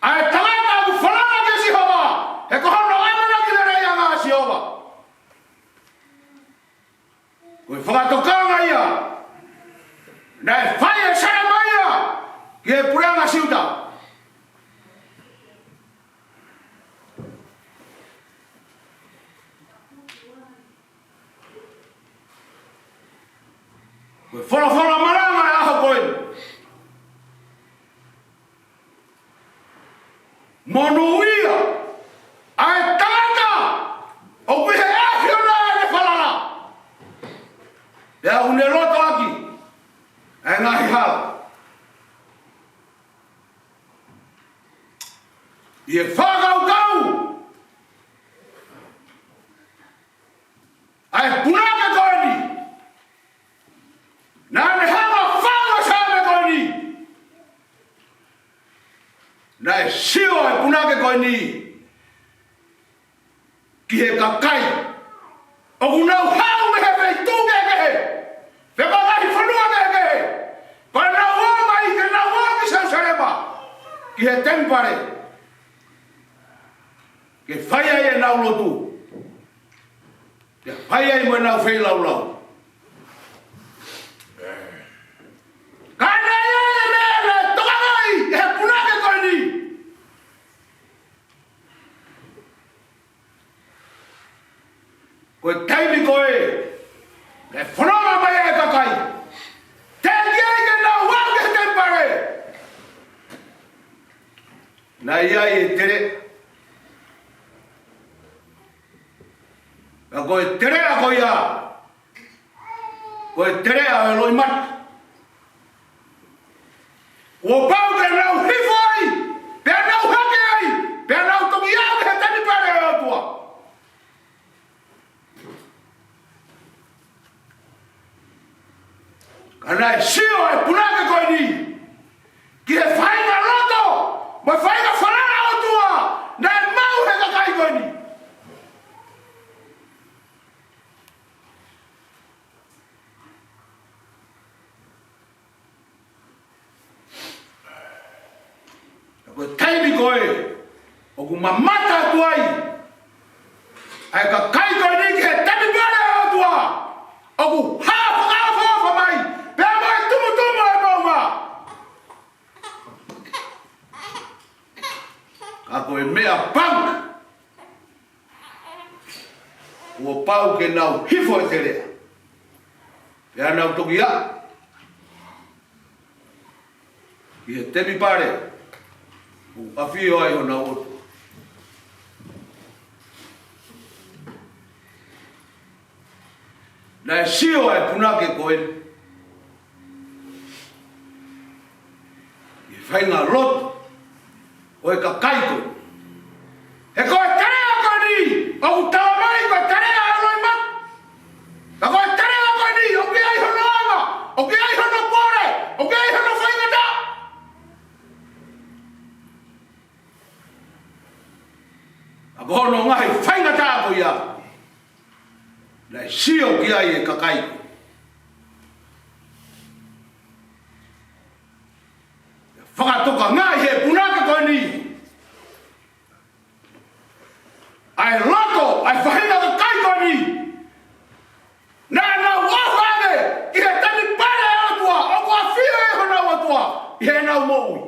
ʻa e tangata ʻoku falala kia Sihova, he ko hono ʻamanaki leleiʻanga ʻa Sihova. Ko e fakatokanga ia naʻe fai ʻe Selemaia ki he puleʻanga Siuta. Ko e folofola malanga e ʻaho ko eni. Monūʻia ʻa e tangata ʻoku ʻi he ʻAfiona ʻene falala. Pea ʻoku ne loto ʻaki ʻa e ngaahi hala. ʻI he fakakaukau ʻa e punake ko eni, naʻa ne hanga ʻo fai ʻa e Saame ko eni. Naʻe sio ʻa e punake ko eni ki he kakai ʻoku nau haʻu mei he feituʻu kehekehe, pea mo e ngaahi fonua kehekehe, pea nau ō mai ke nau ō ki Selusalema, ki he temipale, ke fai ai ʻenau lotu, ke fai ai mo ʻenau feilaulau. Ka naʻe ʻi ai e meʻa naʻe tokangaʻi ʻe he punake ko eni. Ko e taimi ko ē naʻe fononga mai ai e kakai, teʻeki ai ke nau ō ki he temipale, Naʻe ʻi ai e teleʻa. Ka ko e teleʻa ko ia, ko e teleʻa ʻo e loʻimata. Kuo pau ke nau hifo ai, pea nau hake ai, pea nau toki aʻu ki he temipale ʻo e ʻOtua. Ka naʻe sio e punake ko eni ki he faʻahinga loto mo e faʻahinga falala ʻOtua naʻe maʻu ʻe he kakai ko eni. Ko e taimi ko ē ʻoku mamata atu ai ʻa e kakai ko eni ki he temipale ʻo e ʻOtua, ʻoku hā fakaʻofoʻofa mai pea mo e tumutumu ʻo e moʻunga. Ka ko e meʻapango, kuo pau ke nau hifo e teleʻa, pea nau toki aʻu ki he temipale ʻoku ʻafio ai honau ʻOtua. Naʻe sio ʻa e punake ko eni ki he faʻahinga loto ʻo e kakai ko eni. He ko e teleʻa ko eni ʻoku talamai ko e teleʻa ʻo e loʻimata. Ka ko e teleʻa ko eni ʻoku ʻi ai hono anga, ʻoku ʻi ai hono pole, ʻoku ʻi ai hono faingataʻa. Ka ko hono ngaahi faingataʻa ko ia, naʻe sio ki ai e kakai ko ē. Fakatokangaʻi ʻe he punake ko eni ʻa e loto ʻa e faʻahinga kakai ko eni. Naʻa nau ʻohake ki he temipale ʻo e ʻOtua, ʻoku ʻafio ai honau ʻOtua ʻi heʻenau moʻui.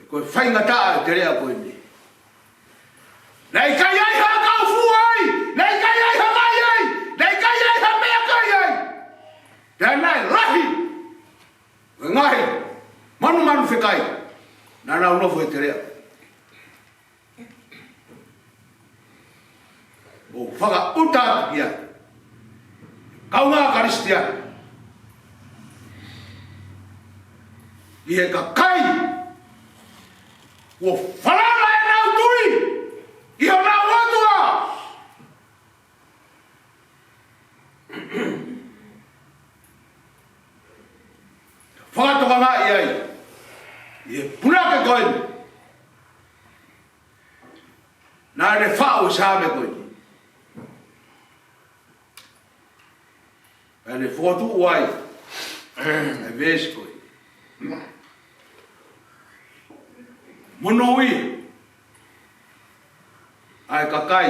Ko e faingataʻa e teleʻa ko eni. Naʻe ʻikai ai ha kau fua ai, naʻe ʻikai ai ha vai ai, naʻe ʻikai ai ha meʻakai ai. Pea naʻe lahi e ngaahi manumanu fekai naʻa nau nofo he teleʻa. ʻOku fakaʻuta atu ki ai, kaungā Kalisitiane, ʻi he kakai kuo falala ʻenau tui ki honau ʻOtua. Fakatokangaʻi ai ʻe he punake ko eni naʻa ne faʻu e Saame ko eni. Naʻa ne fokotuʻu ai e veesi ko eni: Monūʻia ʻa e kakai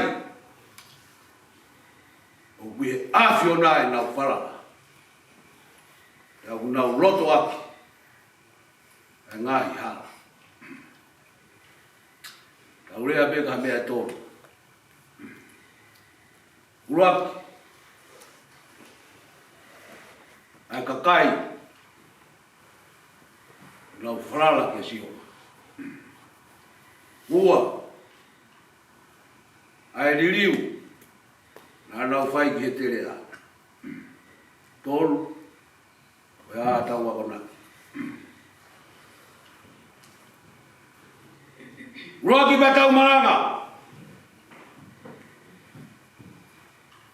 ʻoku ʻi he ʻAfiona ʻenau falala, pea ʻoku nau lotoʻaki ʻa e ngaahi hala. Tau lea pē ki he meʻa ʻe tolu. ʻUluaki, ʻa e kakai ʻoku nau falala kia Sihova. Ua, ʻa e liliu naʻa nau fai ki he teleʻa. Tolu, ko e hā ʻetau akonaki? ʻUluaki, pea tau malanga,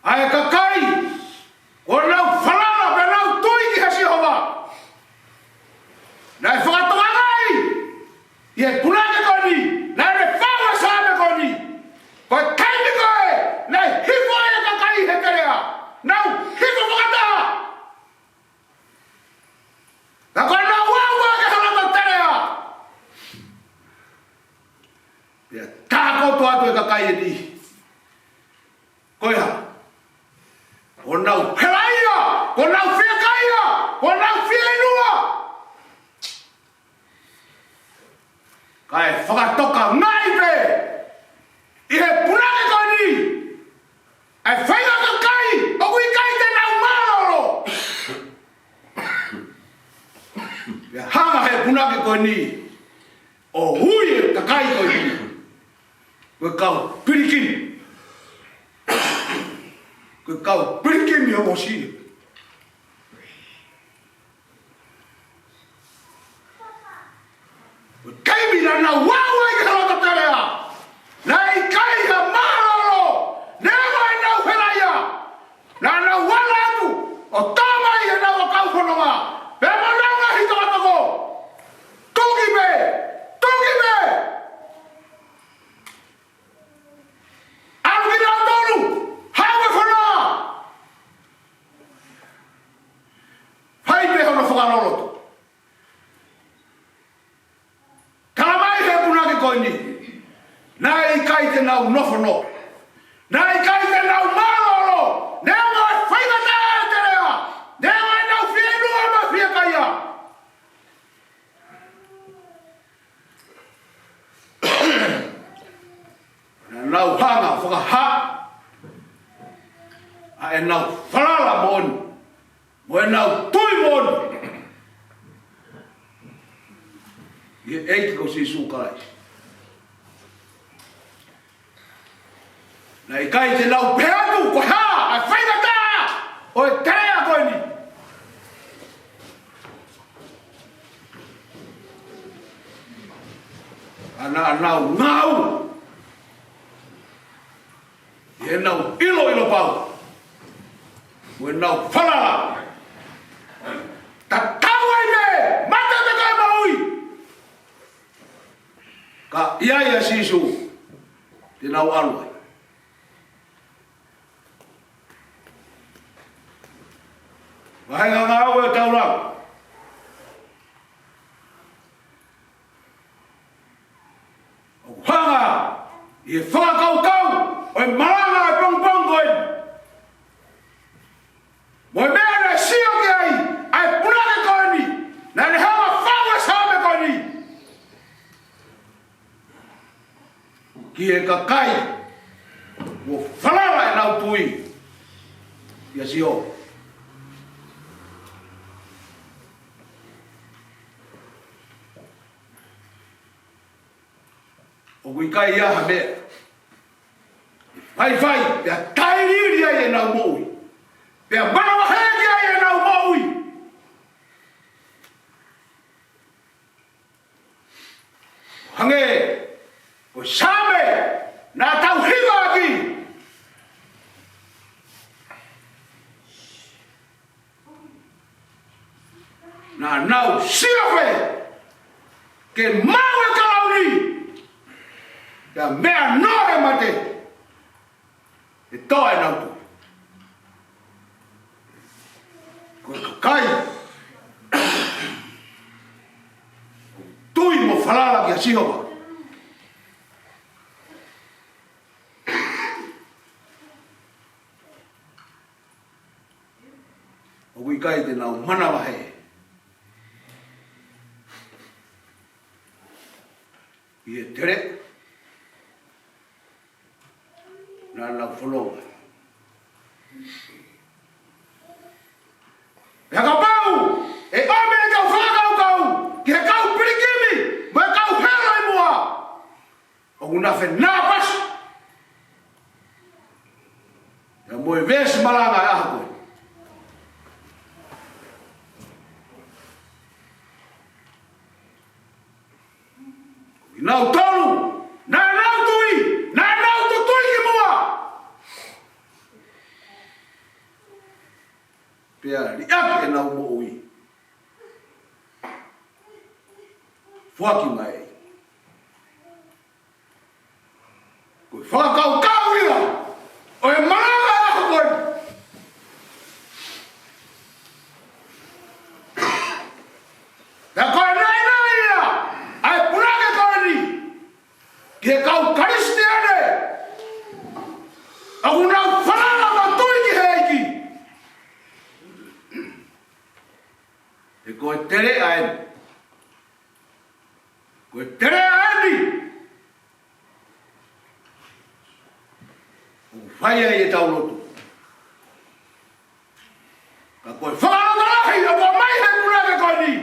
ʻa e kakai kuo nau falala pea nau tui kia Sihova. Naʻe fakatokangaʻi ʻe he punake ko eni naʻa ne faʻu e Saame ko eni, ko e taimi ko ē naʻe hifo ai e kakai he teleʻa, nau hifo fakataha. Ka ko ʻenau aʻu ki he loto teleʻa, pea tākoto atu e kakai ʻe niʻihi. Ko e hā? Kuo nau helaʻia, kuo nau fiekaia, kuo nau fieinua. Kae fakatokangaʻi pē ʻe he punake ko eni ʻa e faʻahinga kakai ʻoku ʻikai te nau Ko e kau pilikimi ʻo Mōsese. Ko e taimi naʻa nau ʻalu ai ki he loto telea, naʻe ʻikai ha mālōlō, neongo ʻenau helaʻia. Naʻa nau ala atu ʻo tō mai ʻenau ʻakau fononga, pea mo ʻenau ngaahi tokotoko. Tuki pē, tuki pē. ʻAlu kinautolu, haʻu e fononga. Fai pē hono fakaloloto. Talamai ʻe he punake ko eni, naʻe ʻikai te nau nofonofo. Naʻe ʻikai te nau mālōlō. Neongo e faingataʻa e telea. Neongo ʻenau fieinua mo e fiekaia. Naʻa nau hanga ʻo fakahā ʻa ʻenau falala moʻoni, mo ʻenau tui moʻoni ʻi he ʻEiki ko Sīsū Kalaisi. Naʻe ʻikai te nau pehē atu ko e hā ʻa e faingataʻa ʻo e telea ko eni. Ka naʻa nau ngāue ʻi heʻenau ʻiloʻilo pau, mo ʻenau falala. Tatau ai mei he mate pe ko e moʻui, ka ʻi ai ʻa Sīsū te nau ʻalu ai. Vahenga ngāue ʻo e tau lau. ʻOku hanga ʻi he fakakaukau ʻo e malanga ʻo e pongipongi ko eni, mo e meʻa naʻe sio ki ai ʻa e punake ko eni, naʻa ne hanga ʻo faʻu e Saame ko eni, ki he kakai kuo falala ʻenau tui kia Sihova. ʻOku ʻikai ha meʻa ʻe faifai pea tailiili ai ʻenau moʻui, pea manavahē ki ai ʻenau moʻui. Hangē ko e Saame naʻa tau hivaʻaki, naʻa nau sio pē ke maʻu e kalauni, pea meʻa noa he mate, ʻe toʻo ʻenau tui. Ko e kakai tui mo falala kia Sihova, ʻoku ʻikai te nau manavahē ʻi he teleʻa naʻa nau fononga. Pea kapau ʻe ʻomi ʻetau fakakaukau ki he kau pilikimi mo e kau hela ʻi muʻa, ʻoku na fenāpasi ia mo e veesi malanga ʻa e ʻaho ko ē. Kinautolu naʻa nau tui, naʻa nau tutui ki muʻa, pea liʻaki ʻenau moʻui, foaki mai. Ko e fakakaukau ia ʻo e malanga ʻa e ʻaho ko ē. Pea ko e naʻinaʻi ia ʻa e punake ko eni ki he kau Kalisitiane ʻoku nau falala mo tui ki he ʻEiki. He ko e teleʻa eni. Ko e teleʻa eni ʻoku fai ai ʻetau lotu. Ka ko e fakalotolahi ʻoku ʻomai he punake ko eni,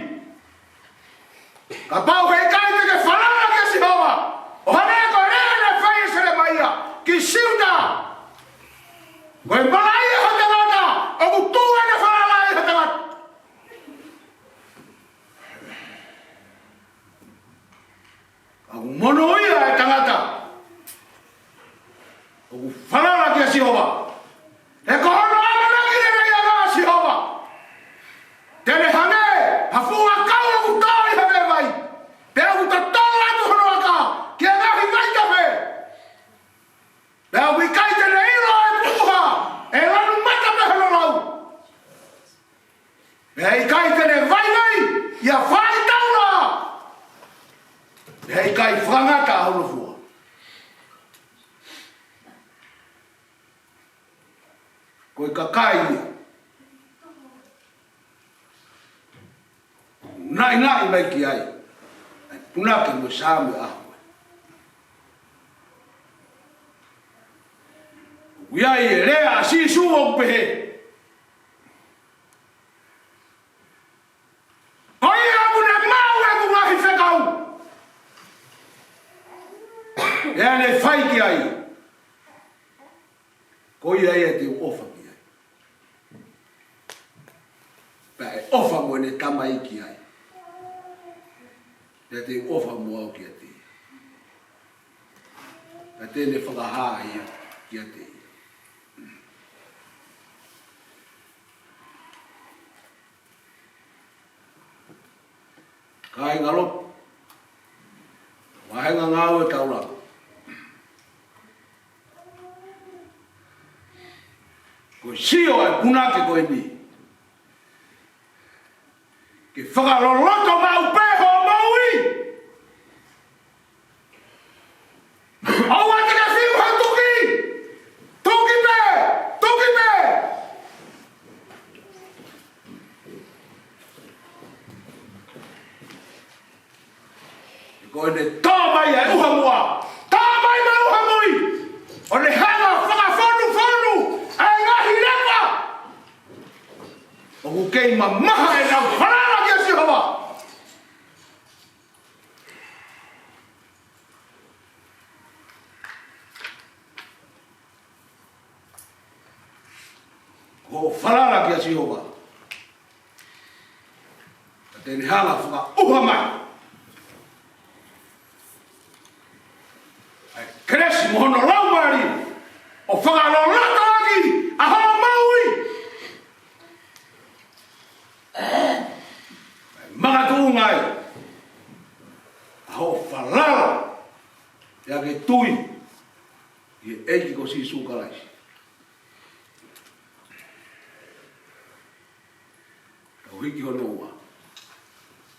kapau he ʻikai te ke falala kia Sihova, ʻo hangē ko e lea naʻe fai ʻe Selemaia ki Siuta, ko e malaʻia ʻoku tuʻu ʻene falala ʻi he tangata. ʻOku monūʻia e tangata ʻoku falala kia Sihova. He ko hono ʻamanaki lelei ʻa Sihova. Te ne hangē ha fuʻu ʻakau ʻoku tō ʻi he vai. Pea ʻoku totolo atu hono aka ki he ngaahi vaitafe. Pea ʻoku ʻikai te ne ʻilo ʻe puha ʻe lanu mata pē hono lau. Pea ʻikai te ne vaivai ʻi ha faʻahitaula. Pea ʻikai fakangata hono fua. Ko e kakai ia naʻinaʻi mai ki ai ʻa e punake mo e saame ʻaho. ʻOku ʻi ai e lea ʻa Sīsū ʻoku pehē, ko ia ʻoku ne maʻu ʻeku ngaahi fekau, ʻe ne fai ki ai. Ko ia ia te u ʻofa ki ai. Pea ʻe ʻofa mo ʻene tamai ki ai. Pea te u ʻofa mo au kiate ia. Pea te ne fakahā ia kiate ia. Kāinga lotu, vahenga ngāue taulanga. Ko e sio ʻa e punake ko eni ke fakaloloto maʻu pē hoʻo moʻui. ʻOua te ke fiu he tuki. Tuki pē, tuki pē. Ko ʻene tō mai ʻa e ʻuha muʻa, tō mai mo e ʻuha mui, ʻo ne hanga ʻo fakafonufonu ʻa e ngaahi lepa. ʻOku kei mamaha ʻenau falala kia Sihova. Ko hoʻo falala kia Sihova, ka te ne hanga ʻo fakaʻuha mai ʻa e kelesi mo hono laumālie ʻo fakaloloto ʻaki ʻa hoʻo moʻui. Makatuʻunga ai ʻa hoʻo falala ʻi he tui ʻi he ʻEiki ko Sīsū Kalaisi. Tau hiki hono ua.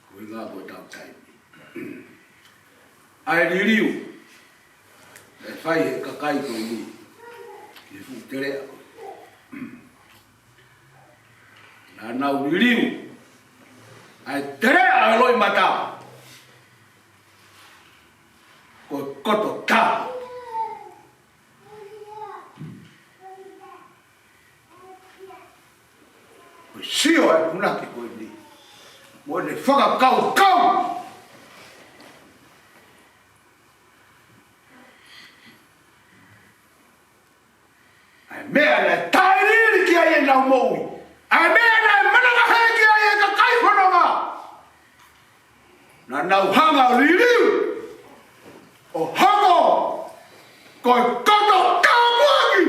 Ko e ngā ko e tau taimi. ʻA e liliu ʻe fai he kakai ko eni ki he fuʻu teleʻa ko ē. Naʻa nau liliu ʻa e teleʻa ʻo e loʻimata ko e koto taha. Ko e sio ʻa e punake ko eni mo ʻene fakakaukau ʻa e meʻa naʻe tailiili ki ai ʻenau moʻui, ʻa e meʻa naʻe manavahē ki ai e kakai fononga. Naʻa nau hanga ʻo liliu ʻo hoko ko e koto kāpuaki.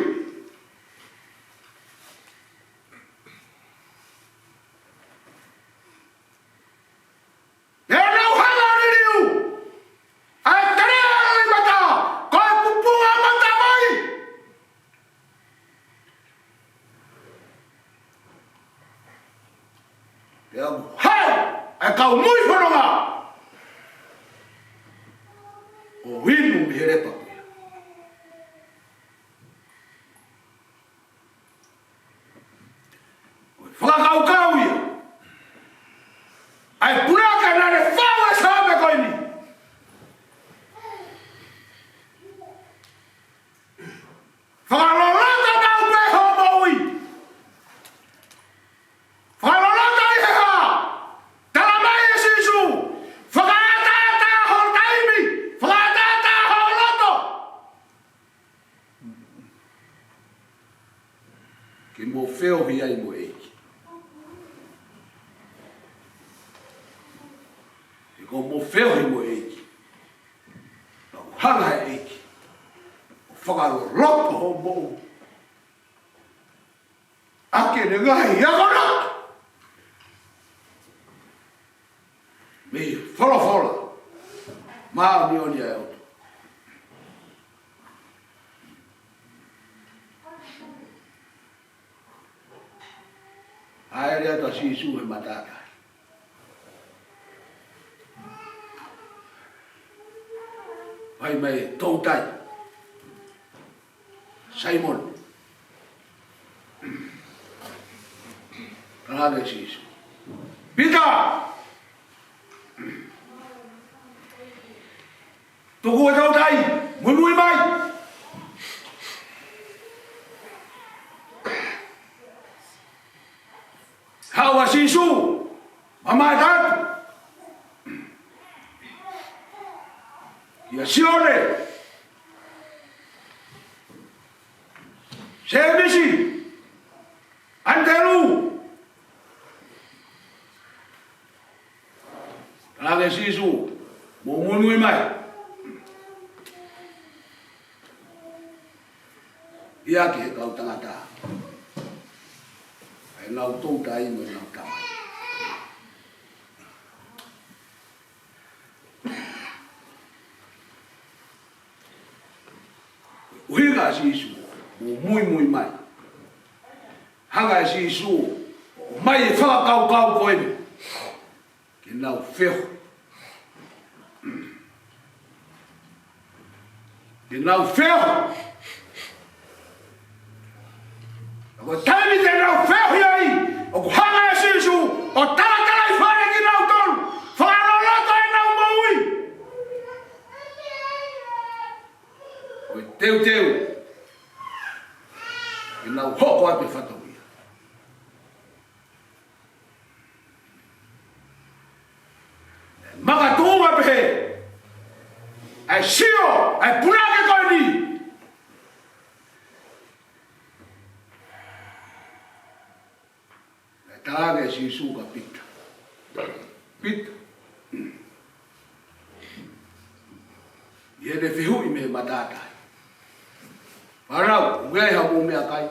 Pea nau hanga ʻo liliu ʻa e teleʻa ʻo e loʻimata ko e pupunga matavai. Pea haʻu ʻa e kau moʻui fononga ʻo inu mei he lepa ko ia. Ko e fakakaukau ia ʻa e punake naʻa ne fai e saame ko eni. Fakaloloto maʻu pē hoʻo moʻui. Fakaloloto ʻi he hā? Tala mai ʻe Sīsū, fakaʻataʻatā ho taimi, fakaʻataʻatā ho loto. Ke mo feohi ai mo e ʻEiki. He ko hoʻomo feohi mo e ʻEiki, ʻoku hanga ʻe he ʻEiki ʻo fakaloloto hoʻo moʻui ʻaki ʻene ngaahi akonaki mei he folofola māʻoniʻoni ʻa e ʻOtua. Hāʻele atu ʻa Sīsū he matātahi. Fai mai e toutai. Saimone. Talaange ʻe Sīsū: Pita! Tuku e toutai, muimui mai. Haʻu ʻa Sīsū, mamata atu kia Sione, Sēmisi, ʻAnitelū. Talaange ʻe Sīsū: Mou muimui mai. ʻIa ki he kau tangata ʻenau toutai mo ʻenau tamai. ʻUhinga ʻa Sīsū, mou muimui mai. Hanga ʻe Sīsū ʻo ʻomai e fakakaukau ko eni ke nau feohi. Ke nau feohi. Ko e taimi te nau feohi ai, ʻoku hanga ʻe Sīsū ʻo talatalaifale kinautolu, fakaloloto ʻenau moʻui. Ko e teuteu ke nau hoko atu e fatongia. Makatuʻunga pehē ʻa e sio ʻa e punake ko eni. Naʻe talaange ʻe Sīsū kia Pita: Pita, ʻi heʻene fehuʻi mei he matātahi, fānau, ʻoku ʻi ai haʻamou meʻakai?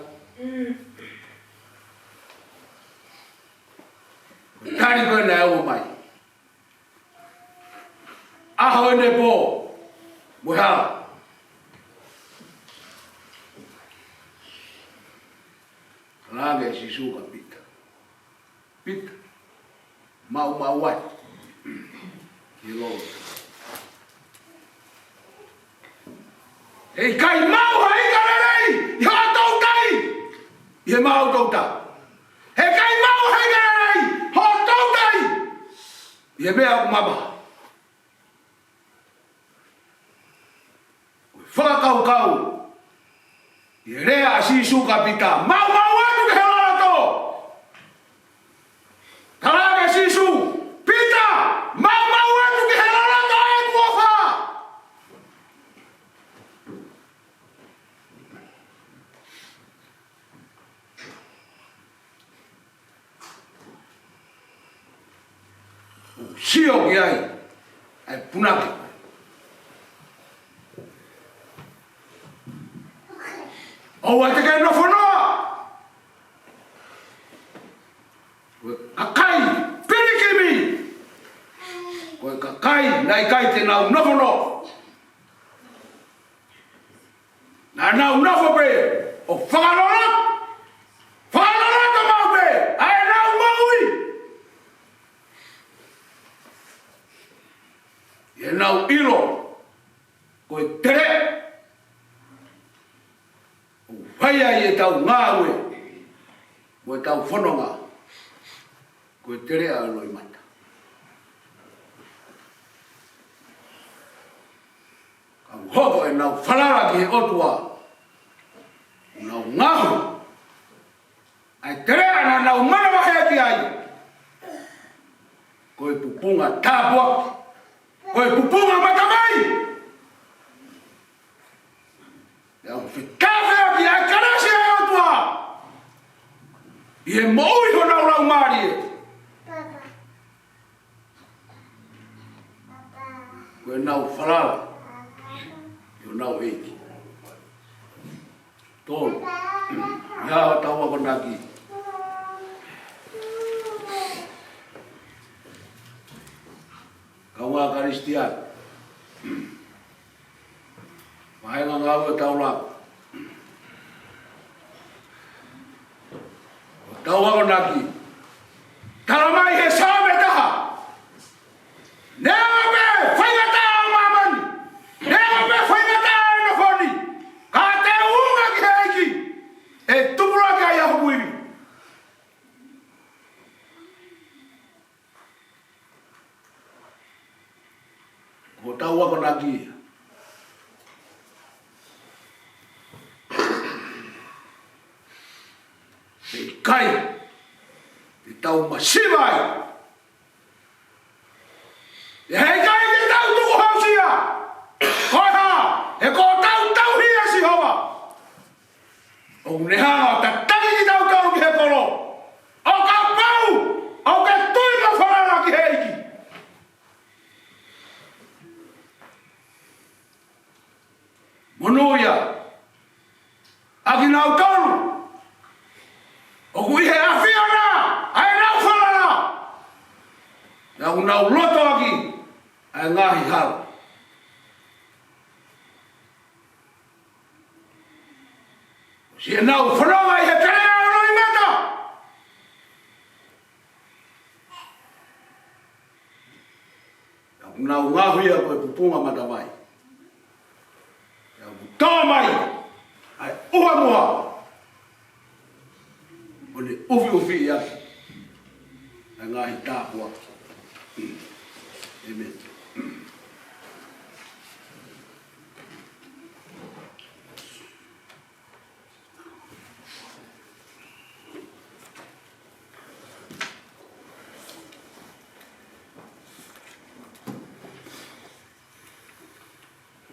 Tali ko ē naʻe ʻomai mai: ʻAho ʻene pō mo e hala. Talaange ʻe Sīsū kia Pita: Pita, maumau atu ki he loloto. Heʻikai maʻu ha ika lelei ʻi hoʻo toutai ʻi he maʻu toutai. Heʻikai maʻu ha ika lelei hoʻo toutai ʻi he meʻa ʻoku mamaha. Ko e fakakaukau ʻi he lea ʻa Sīsū kia Pita: Maumau atu ki he loloto. Talaange ʻe Sīsū: Pita, maumau atu ki he loloto ʻo ʻeku ʻofa. Sio ki ai ʻa e punake. ʻOua te ke nofo noa. Ko e kakai pilikimi, ko e kakai naʻe ʻikai te nau nofo noa. Naʻa nau nofo pē ʻo fakaloloto, fakaloloto maʻu pē ʻa ʻenau moʻui ʻi heʻenau ʻilo ko e teleʻa ʻoku fai ai ʻetau ngāue mo ʻetau fononga, ko e teleʻa ʻo e loʻimata. Ka ʻoku hoko ʻenau falala ki he ʻOtua, ʻoku nau ngaohi ʻa e teleʻa naʻa nau manavahē ki ai ko e pupunga tāpuaki, ko e pupunga matavai. Pea ʻoku fetafeaki ʻa e kelesi ʻa e ʻOtua ʻi he moʻui honau laumālie. Ko ʻenau falala ʻi honau ʻEiki. Tolu, ʻi he ʻetau akonaki. Kāinga Kalisitiane, mahinga ngāue ʻetau lava. ʻEtau akonaki. Tala mai he Saame taha. Neongo pē faingataʻa ʻo māmani, neongo pē faingataʻa ʻo e nofo ni, ka te u ʻunga ki he ʻEiki, ʻe tupulaki ai ʻa hoku ivi. Ko ʻetau akonaki ia. ʻE ʻikai te tau masiva ai. ʻE ʻikai te tau tukuhausia. Ko e hā? He ko ʻetau tauhi ʻa Sihova ʻoku ne hanga ʻo tataki kitautolu ki he kolo, ʻo kapau ʻoku ke tui mo falala ki he ʻEiki. Monūʻia ʻa kinautolu ʻoku ʻi he ʻAfiona ʻa ʻenau falala, pea ʻoku nau lotoʻaki ʻa e ngaahi hala. Siʻenau fononga ʻi he kelea ʻo e loʻimata, pea ʻoku nau ngaohi ia ko e pupunga matavai. Pea ʻoku tō mai ʻa e ʻuha muʻa, ʻo ne ʻufiʻufi ʻaki ʻa e ngaahi tāpuaki. ʻĒmeni.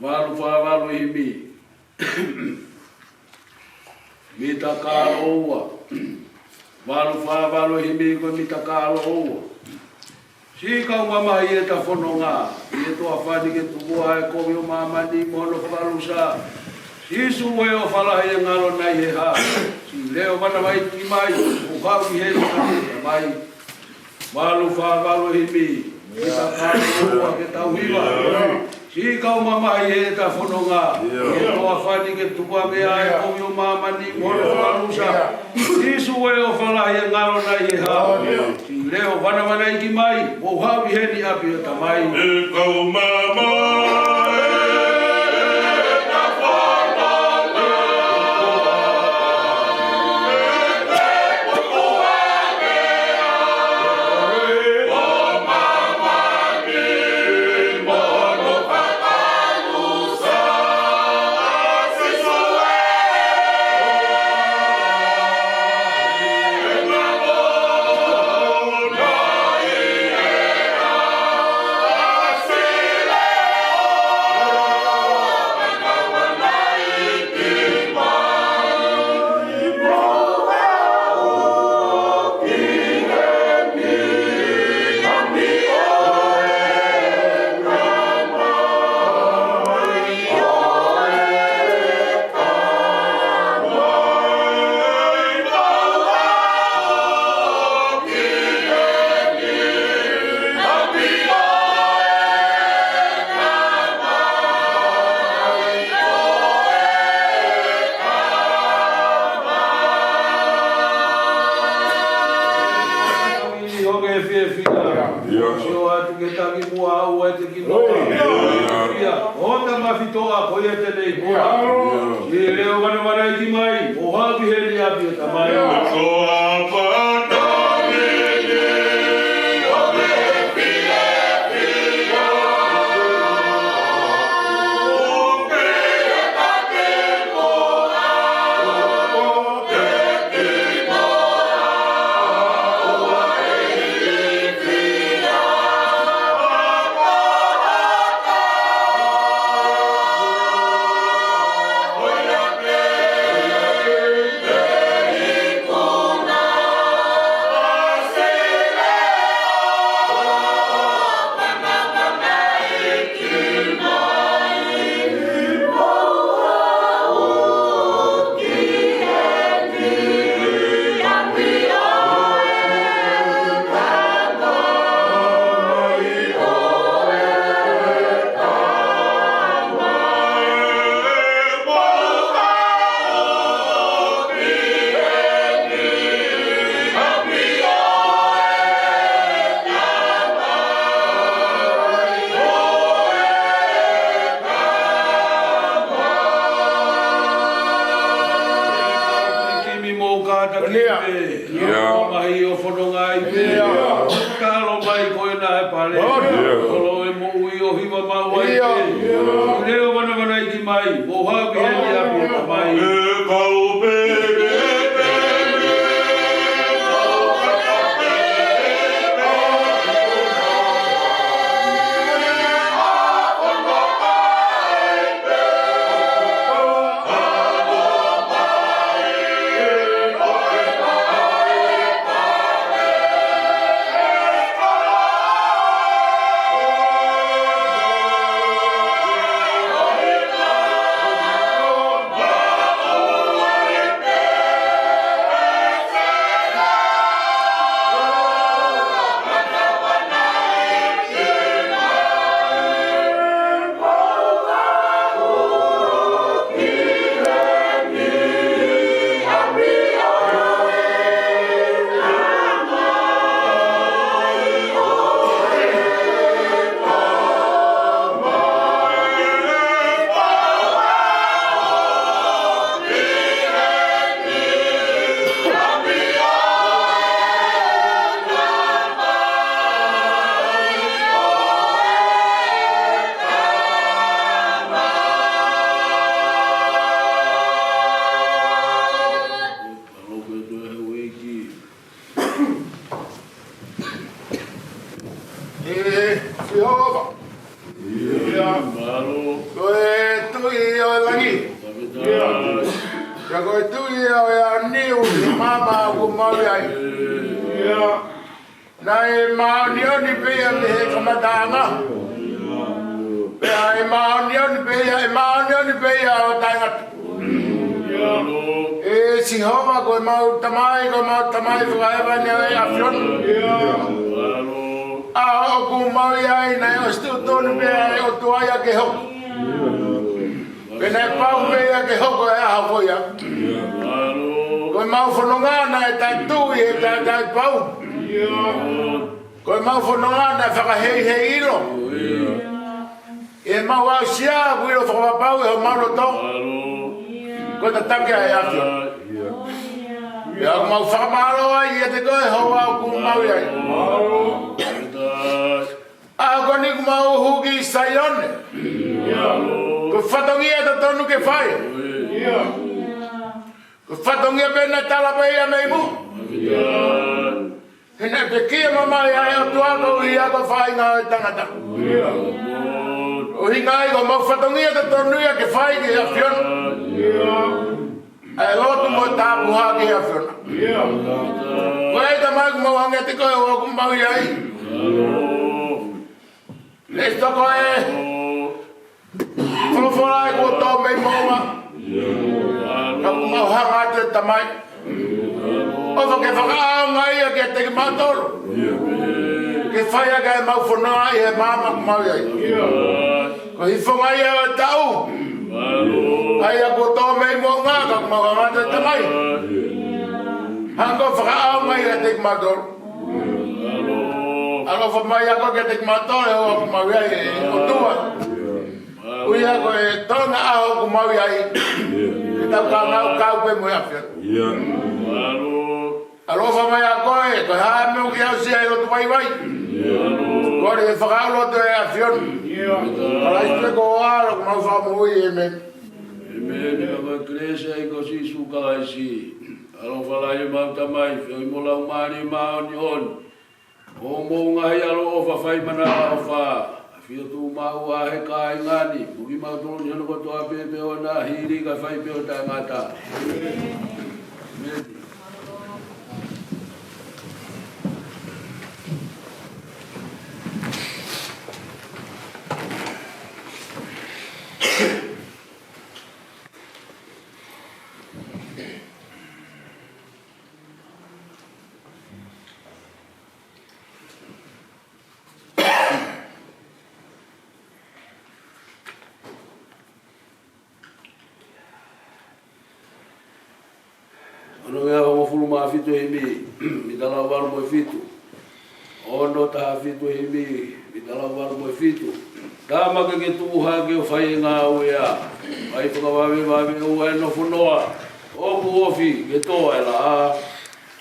Valu fā valu ʻi he himi. Mita kālo ua. Valu fā valu ʻi he himi ko e mita kālo ua. Siʻi kau mamahi ʻi heʻeta fononga ʻi he toafa ni ke tuku ʻa e kovi ʻo māmani mo hono fakaʻalusa. Sīsū ē, ʻofa lahi e ngalo nai he hā? Siʻi leʻo vanavanaiki mai, ʻo haʻu ki heni ʻa e ʻOtua mai. Valu fā valu ʻi he himi. Mita kālo ua ke tau hiva. Siʻi kau mamahi ʻi heʻeta fononga ʻi he toafa ni ke tuku ange ʻa e kovi ʻo māmani mo hono fakaʻalusa. Sīsū ē, ʻofa lahi e ngalo nai he hā? Siʻi leʻo vanavanaiki mai, ʻo haʻu ki heni ʻapi ʻo e Tamai. Siʻi kau mamahi ʻi heʻeta fononga ʻi he toafa ni ke tuku ange ʻa e kovi ʻo māmani mo hono fakaʻalusa. Sio atu ke taki muʻa au ʻa e tekinoa. Ia, ʻo ta mafitoa ko ia te nei koa. Siʻi leʻo vanavanaiki mai, ʻo haʻu ki heni ʻapi ʻo e Tamai. Ia. Ia. Mahi ʻo fononga ai pē. Ia. Kalo mai ko ena e pale. Ia. Kolo e moʻui ʻo hiva maʻu ai pē. Ia. Leo vanavanaiki mai. Mo hapi heni a pita mai. E kau pē, pē, pē, pē. ʻE Sihova. Ia. Ko e Tuʻi ʻo e langi. Ia. Ia ko e Tuʻi ʻo e ʻaho ni ʻi he māmani ʻoku mau ʻi ai. Ia. Naʻe māʻoniʻoni pē ia mei he kamataʻanga. Pea ʻe māʻoniʻoni pē ia, ʻe māʻoniʻoni pē ia ʻo taʻengata. ʻE Sihova, ko ʻemau Tamai, ko ʻemau Tamai fakahēvani ʻa e ʻAfiona. ʻA ʻoku mau ʻi ai naʻe ʻosi tuʻutuʻuni pē ʻe he ʻOtua ia ke hoko. Pea naʻe pau pē ia ke hoko he ʻaho ko ia. Ko ʻemau fononga naʻe taʻetuʻu ʻi he taʻetaʻepau. Ko ʻemau fononga naʻe fakaheihei ʻilo. ʻEmau aʻusia ʻoku ʻilo fakapapau ʻe homau loto ko e tataki ʻa e ʻAfiona. Pea ʻoku mau fakamālō ai ʻiate koe he ʻaho ʻoku mau ʻi ai. ʻAho ko eni ʻoku mau hū ki Saione. Ko e fatongia totonu ke fai. Ko e fatongia pē naʻe tala pē ia mei muʻa. He naʻe pekia mamahi ʻa e ʻOtua koeʻuhi ko e fāinga ʻo e tangata. ʻUhinga ia ko ʻemau fatongia totonu ia ke fai ki he ʻAfiona. ʻA e lotu mo e tāpuhā ki he ʻAfiona. Ko e Tamai, ʻoku mau hanga ʻiate koe he ʻaho ʻoku mau ʻi ai. Next toko e folofola ʻoku tō mei moʻunga. Ka ʻoku mau hanga atu, Tamai, ʻofa ke fakaʻaongaʻi ia kiate kimautolu. Ke fai ʻaki ʻemau fononga ʻi he māmani ʻoku mau ʻi ai. Ko e hifo mai ia ʻo e taʻu. ʻA ia ʻoku tō mei moʻunga, ka ʻoku mau hanga atu, Tamai, hanga ʻo fakaʻaongaʻi ia kiate kimautolu. ʻAlofa mai ʻa koe kiate kimautolu he ʻaho ʻoku mau ʻi ai, ʻe ʻOtua. ʻUhinga ko e tōʻonga ʻaho ʻoku mau ʻi ai. Ke tau kākā kau pē mo e ʻAfiona. ʻAlofa mai ʻa koe, ko e hā e meʻa ʻoku ke aʻusia ʻi he lotu vaivai. Kole ke fakaulo atu ʻe he ʻAfiona. Kalaisi ko e ʻAlo ʻoku mau Fakamoʻui, ʻēmeni. ʻĒmeni. Ka ko e kelesi ʻa e ʻEiki ko Sīsū Kalaisi, ʻalofa lahi ʻa e ʻOtua ko e Tamai, feohi mo e Laumālie Māʻoniʻoni, ʻo mou ngaahi ʻaloʻofa fai manavaʻofa, ʻafio tuʻumaʻu ʻa e kāinga ni, mo kimautolu ni hono kotoa pē, pea ʻoua naʻa hili kae fai pē ʻo taʻengata. ʻĒmeni. Ono ngeau hongofulu mā fitu himi, mita lau valu mo e fitu. Ono taha fitu himi, mita lau valu mo e fitu. Tama ke ke tuʻu hake ʻo fai e ngāue ā, fai fakavavevave ʻo e nofo noa. ʻOku ofi ke tō ʻa e laʻā.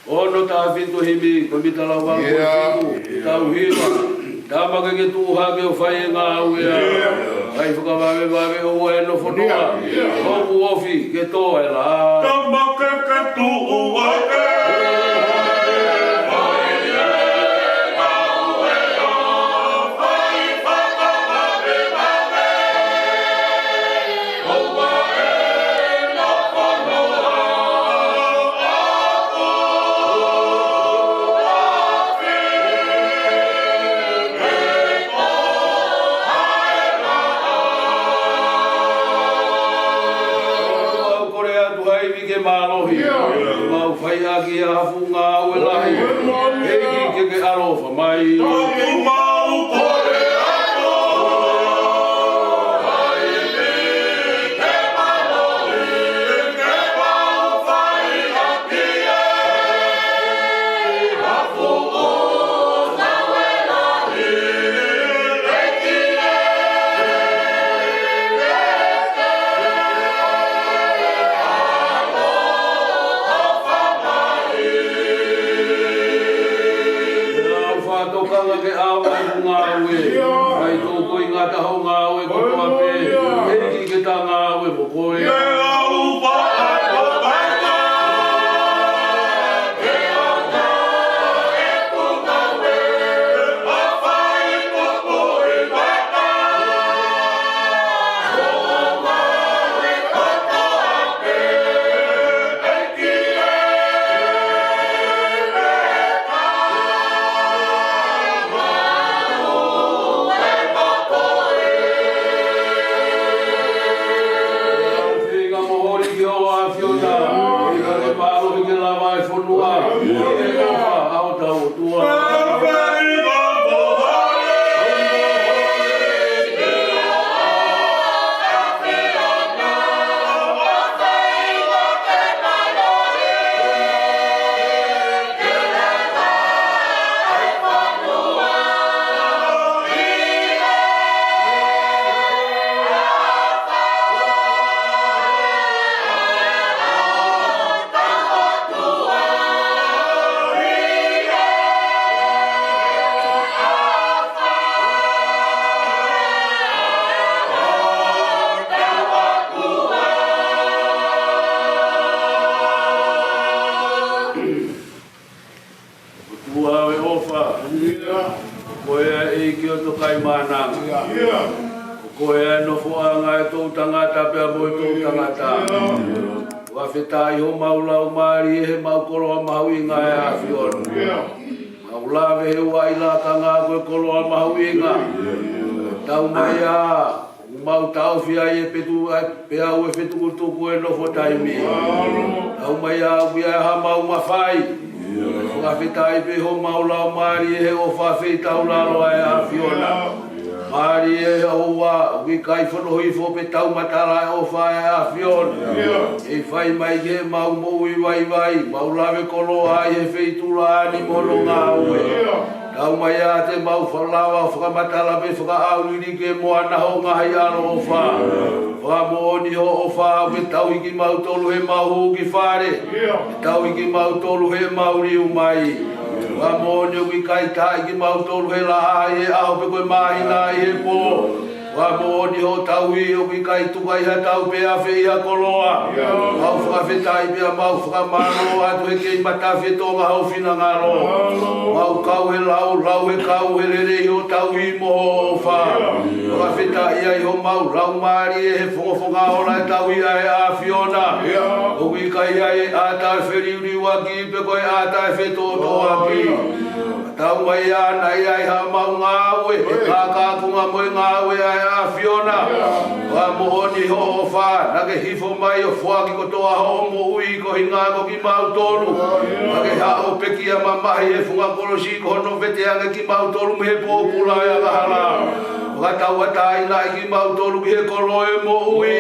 Ono taha fitu himi, ko e mita lau valu ko e fitu, tau hiva. Tama ke ke tuʻu hake ʻo fai e ngāue ʻa e faifakavavevave ʻo e nofonoa. ʻOku ofi ke tō ʻa e laʻā. Tama ke ke tuʻu hake. Mau kole atu ha ivi ke mālohi. Mau fai ʻaki ha fuʻu ngāue lahi. ʻEiki ke ke ʻaloʻofa mai. Mau kole atu ha ivi ke mālohi. Ke ʻaonga ʻi hoʻo ngāue. ʻIo. ʻAi tō koe ʻi ngata hoʻo ngāue kotoa pē. ʻEiki ke ta ngāue mo koe. Feinga mo holi ki hoʻo ʻAfiona. ʻIkai ke mālohi ke lava e fonua. ʻOfa ʻa hotau ʻOtua. ʻOtua ʻo e ʻofa. ʻIo. Ko koe ʻa e ʻEiki ʻo e tokaimaʻananga. ʻIo. Ko koe ʻa e nofoʻanga ʻo e toʻutangata pea mo e toʻutangata. ʻIo. Fakafetaʻi homau laumālie he mau koloa mahuʻinga ʻa e ʻAfiona. ʻIo. Mau lave he ua ʻi lakanga ko e koloa mahuʻinga. ʻIo. Tau mai ā. ʻOku mau taʻofi ai e petu-, ʻa e peau ʻo e fetukutuku ʻo e nofo taimi. Tau mai ā ʻoku ʻi ai hamau mafai. Fakafetaʻi pē homau laumālie he ʻofa feitaulalo ʻa e ʻAfiona. Mālie he ʻoua, ʻoku ʻikai fono hifo pe taumatala e ʻofa ʻa e ʻAfiona. ʻE fai mai ki heʻemau moʻui vaivai, mau lave koloa ai he feituʻulani mo hono ngāue. Tau mai ā te mau fa-, lava fakamatala pe fakaʻauliliki mo ana hoʻo ngaahi ʻaloʻofa. Fakamoʻoni hoʻo ʻofa ʻoku ke tauhi kimautolu heʻemau hū ki fale. Ke tauhi kimautolu heʻemau liu mai. Fakamoʻoni ʻoku ʻikai taaʻi kimautolu he laʻā ʻi he ʻaho pe ko e māhina ʻi he pō. Fakamoʻoni hoʻo tauhi ʻoku ʻikai tuku ai ha tau pe afe ʻi ha koloa. Mau fakafetaʻi pea mau fakamālō atu he kei matafi e Tonga hoʻo finangalo. Mau kau he lau, lau he kau he lelei hoʻo tauhi mo hoʻo ʻofa. Fakafetaʻi ai homau laumālie he fofonga ola e tauhi ʻa e ʻAfiona. ʻOku ʻikai ʻi ai e ʻata e feliuliuaki pe ko e ʻata e fetōtōaki. Tau mai ā naʻe ʻi ai haʻamau ngāue, he kākākunga mo e ngāue ʻa e ʻAfiona. Fakamoʻoni hoʻo ʻofa, naʻa ke hifo mai ʻo foaki kotoa hoʻo moʻui koeʻuhi ko kimautolu. Naʻa ke haʻu ʻo pekia mamahi he funga kolosi ko hono vete ange kimautolu mei he pōpula ʻo e angahala. Fakatauʻatāinaʻi kimautolu ki he kolo ʻo e moʻui.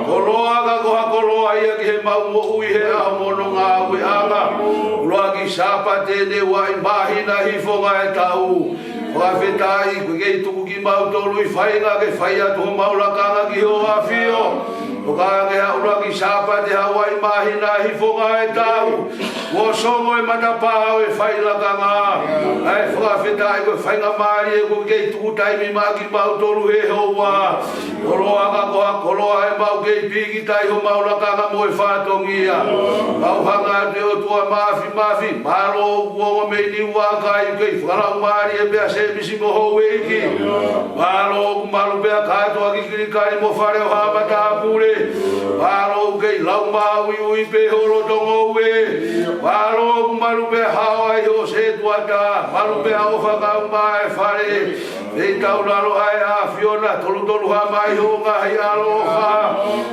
Koloa ka ko ha koloa ia ki heʻemau moʻui he ʻaho mo hono ngāueʻanga. ʻUluaki Sāpate ʻene ua ʻi māhina hifo ngaahi taʻu. Fakafetaʻi ʻoku ke kei tuku kimautolu ʻi faʻahinga ke fai atu homau lakanga ki hoʻo ʻAfio. Ka ke haʻu ʻuluaki Sāpate, haʻu ʻa e māhina, hifonga e taʻu, ʻo songo e matapā ʻo e fai lakanga. ʻA e fakafetaʻi ko e faingamālie kuo ke kei tuku taimi maʻa kimautolu he houa. Koloa ka ko ha koloa ʻemau kei pīkitai homau lakanga mo e fatongia. Mau hanga atu ʻe ʻOtua Māfimafi, mālō ʻoku ongo mei Niuakai, ʻoku kei fakalaumālie pē ʻa Sēmisi mo Houʻeiki. Mālō ʻoku malu pē ʻa Kātoa Kikilikali mo Fale ʻo Haʻamatapule. Mālō ʻoku kei lau māuiui pē ho loto ngoue. Mālō ʻoku malu pē ʻa Haoa ʻi ho setuata. Malu pē ʻa ʻOfa kae ʻumaʻā e fale. Feitaulalo ʻa e ʻAfiona, tolutolu hama ʻi ho ngaahi ʻaloʻofa.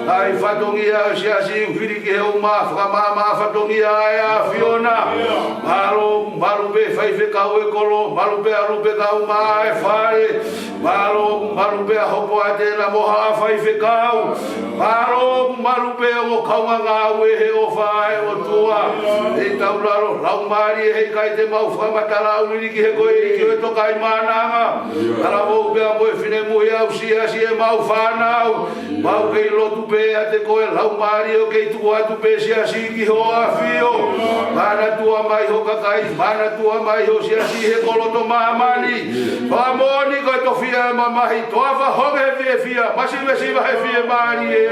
Ngaahi fatongia ʻo e siasi ʻoku fili ki he ʻumaʻā, fakamaʻamaʻa fatongia ʻa e ʻAfiona. Mālō ʻoku malu pē faifekau e kolo, malu pē ʻa Lupe kae ʻumaʻā e fale. Mālō ʻoku malu pē ʻa Hopoate na mo haʻa faifekau. Mālō ʻoku malu pē ongo kaungāngāue he ʻofa ʻa e ʻOtua. Feitaulalo, laumālie, heʻikai te mau fakamatala ʻauliliki he ko e ʻEiki ʻo e Tokaimaʻananga. Talavou pea mo e finemui ʻa e siasi ʻemau fānau. Mau kei lotu pē ʻiate koe, laumālie, ʻo kei tuku atu pē siasi ki ho ʻAfio. Manatua mai ho kakai, manatua mai ho siasi he koloto māmani. Fakamoʻoni ko e tofiʻa e mamahi, toafa honge he fiefia, masivesiva he fiemālie.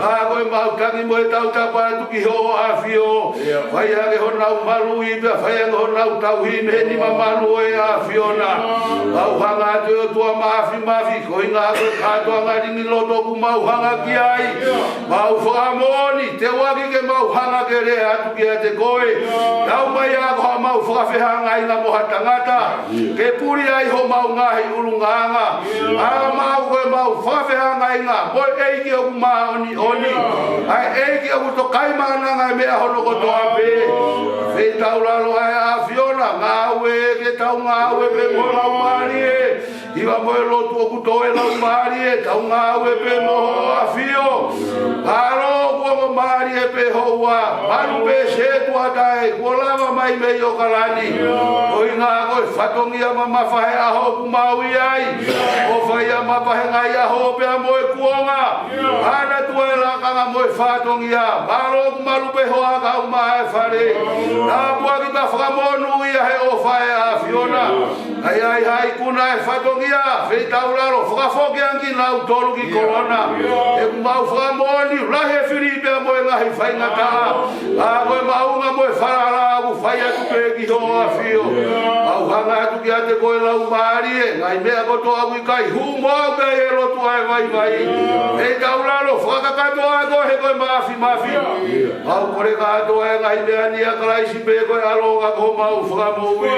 Ka ko e mau tangi mo e tautapa atu ki ho ʻAfio. Fai ange honau maluʻi pea fai ange honau tauhi mei he nima malu ʻo e ʻAfiona. Mau hanga atu ʻe ʻOtua Māfimafi, ko e ʻuhinga ko e kātoanga lingi loto ʻoku mau hanga ki ai. Mau fakamoʻoni, teuaki ke mau hanga ke lea atu kiate koe. Tau mai ʻa ko haʻamau fakafehangainga mo ha tangata ke puli ai homau ngaahi ʻulungaanga. ʻA mau ko ʻemau fakafehangainga mo e ʻEiki ʻoku māʻoniʻoni. ʻA e ʻEiki ʻoku Tokaimaʻananga e meʻa hono kotoa pē. Feitaulalo ʻa e ʻAfiona, ngāue ke tau ngāue pē mo laumālie. Hiva mo e lotu ʻoku toe laumālie, tau ngāue pē mo ho ʻAfio. Mālō kuo ongo mālie pē houa, malu pē setuata ē, kuo lava mai mei ʻOkalani. Ko e ʻuhinga ko e fatongia mamafa he ʻaho ʻoku mau ʻi ai. ʻOfa ia mapahe ngaahi ʻaho pea mo e kuonga. Manatua e lakanga mo e fatongia. Mālō ʻoku malu pē ho ʻakau maʻa e fale. Tāpuaki pea fakamonūʻia he ʻofa ʻa e ʻAfiona. ʻAi, ʻai, ʻai, kuna e fatongia, feitaulalo, fakafoki ange kinautolu ki Kolona. ʻOku mau fakamoʻoni, lahi e fili pea mo e ngaahi faingataʻa. ʻA ko e maʻunga mo e falala ʻoku fai atu pē ki ho ʻAfio. Mau hanga atu kiate koe laumālie, ngaahi meʻa kotoa ʻoku ʻikai hū mo au pē ʻi he lotu ʻa e vaivai. Feitaulalo, fakakakato ʻa koe he ko e Māfimafi. Mau kole kātoa e ngaahi meʻa ni ʻia Kalaisi pē ko e ʻAlo ka ko homau Fakamoʻui.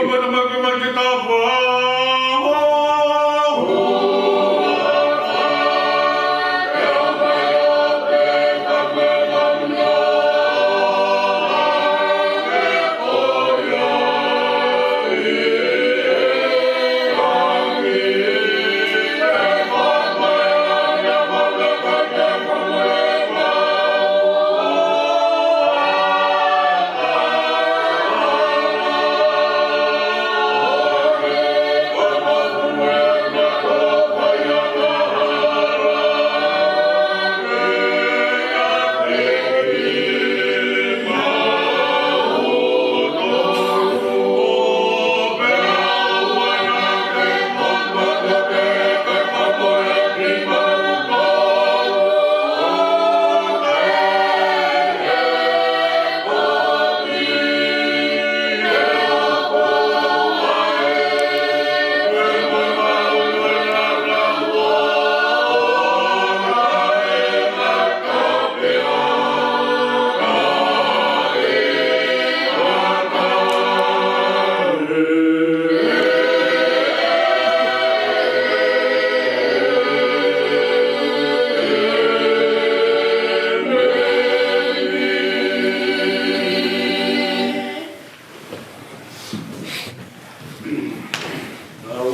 Au,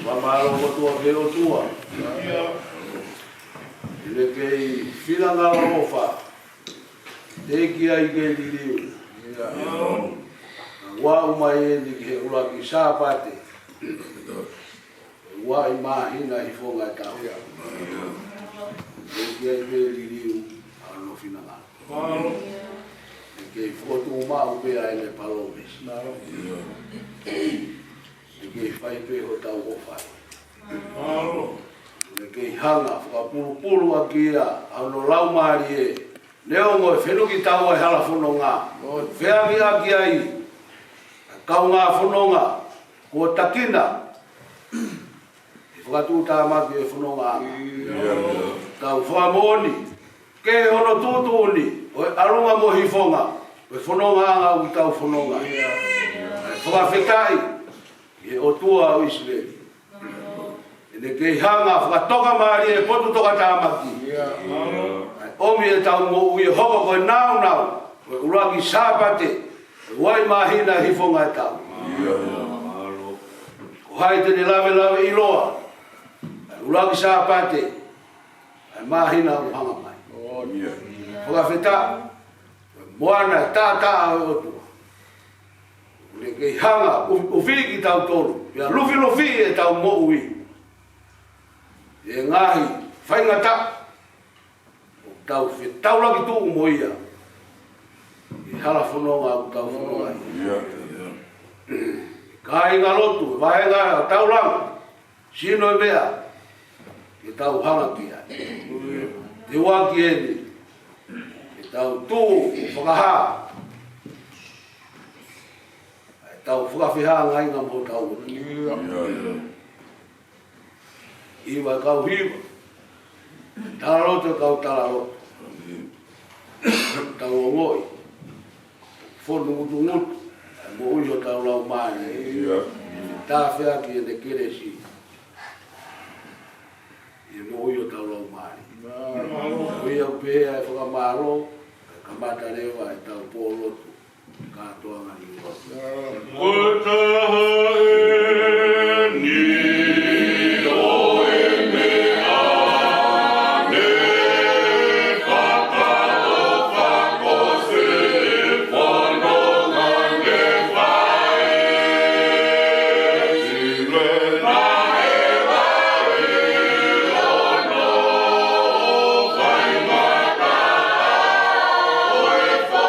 fakamālō kotoa ki he ʻOtua. ʻI he kei finangalo ʻofa. Teʻeki ai ke liliu. Ua uma eni ki he ʻuluaki Sāpate. Ua ʻi māhina hifonga e taʻu. ʻOku ʻi ai pē liliu ʻa hono finangalo. Mālō. ʻE kei fokotuʻu maʻu pē ʻa ʻene palōmesi. Mālō. ʻE kei fai pē hotau ʻofa. Mālō. ʻE kei hanga fakapulupulu ʻaki ia ʻa hono laumālie. Neongo ʻe fenuki taua ʻe hala fononga, ʻo feangi ʻaki ai ʻa e kaungā fononga kuo takina ʻe he fakatuʻutāmaki ʻo e fononga. Tau fakamoʻoni ki hono tuʻutuʻuni ʻo e ʻalunga mo e hifonga ʻo e fonongaʻanga ʻoku tau fononga. Fakafetaʻi ki he ʻOtua ʻo ʻIsileli. ʻEne kei hanga fakatoka mālie e potu tokatāmaki. ʻA e ʻomi ʻetau moʻui ʻo hoko ko e nāunau ʻo e ʻuluaki Sāpate ʻo e uaimāhina ʻo e hifonga ʻo e taʻu. Ko hai te ne lavelave ʻiloa ʻa e ʻuluaki Sāpate ʻo e māhina ʻoku hanga mai? Fakafetaʻi. Moana taʻataʻa ʻo e ʻOtua. ʻOku ne kei hanga ʻo ʻufiʻufi kitautolu, pea lufilufi ʻetau moʻui ʻi he ngaahi faingataʻa ʻoku tau fetaulaki tuʻu mo ia ʻi he hala fononga ʻoku tau fononga ai. Kāinga lotu, vahenga ʻo taulanga, sino e meʻa ke tau hanga ki ai. Teuaki eni ke tau tuʻu ʻo fakahā ʻetau fakafehangahangai mo hotau ʻOtua. Hiva e kau hiva, talaloto e kau talaloto. Tau ongoʻi fonu ngutungutu ʻa e moʻui ʻo hotau laumālie. Tāfea ki heʻene kelesi ʻi he moʻui ʻo hotau laumālie. Ko ia ʻoku pehē ai e fakamālō, kae kamata leva ʻetau pōlotu kātoanga ni. Ko e taha eni ʻo e meʻa ne fakaʻofa ko se fononga ne fai. Sile naʻe vale ono faingataʻa ʻo e fo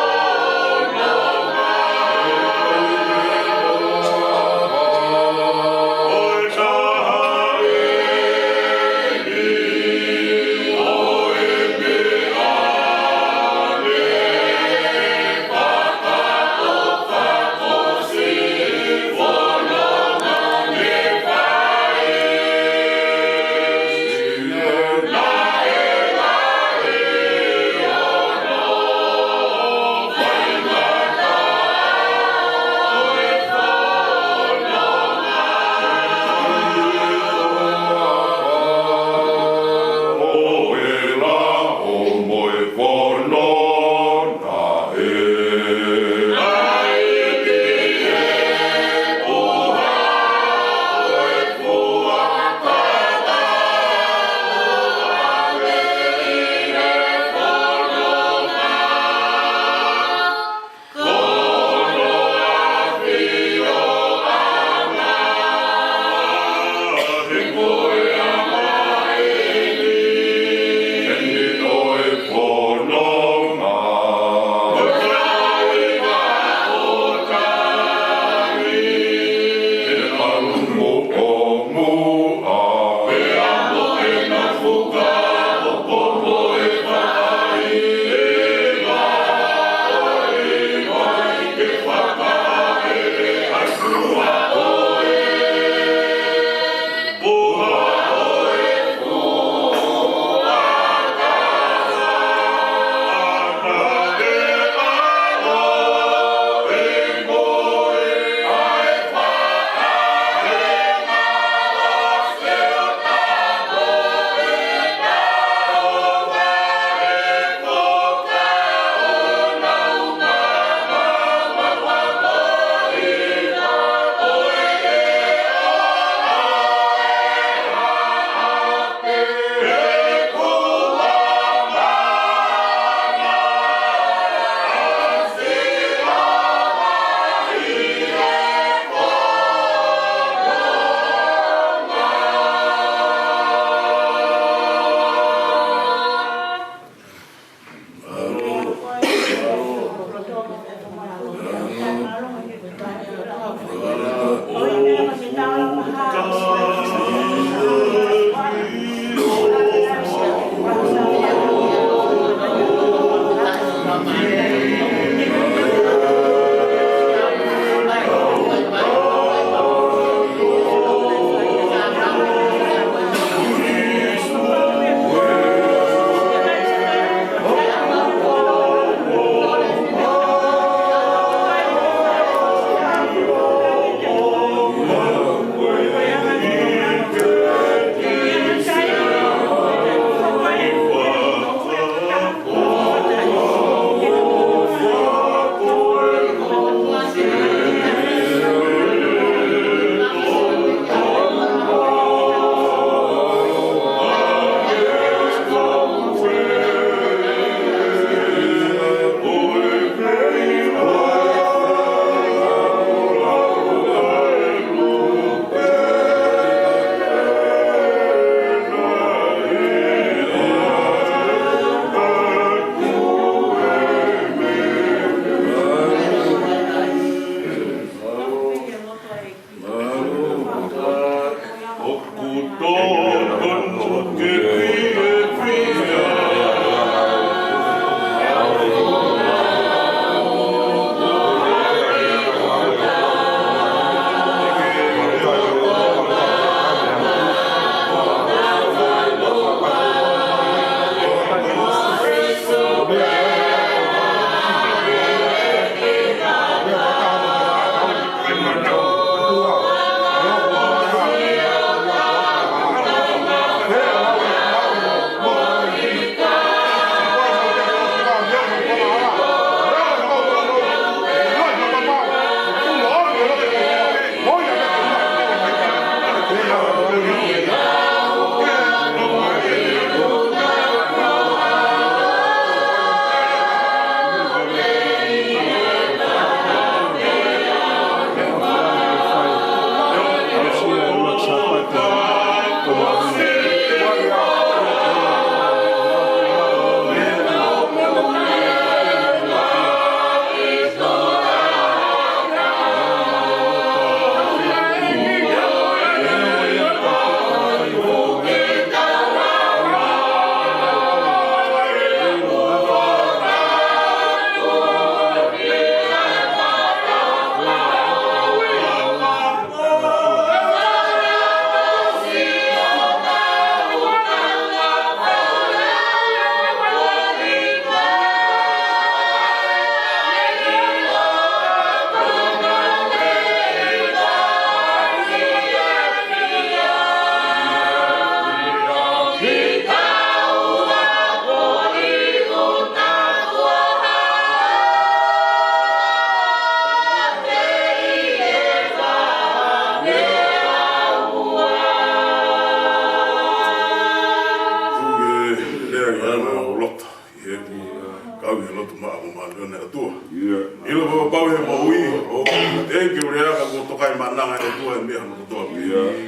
ʻIlo fakapapau he moʻui, ʻoku teʻeki ke u lea ka kuo toka ʻi he mananga ʻo e ʻOtua ʻi he meʻa hono kotoa pē.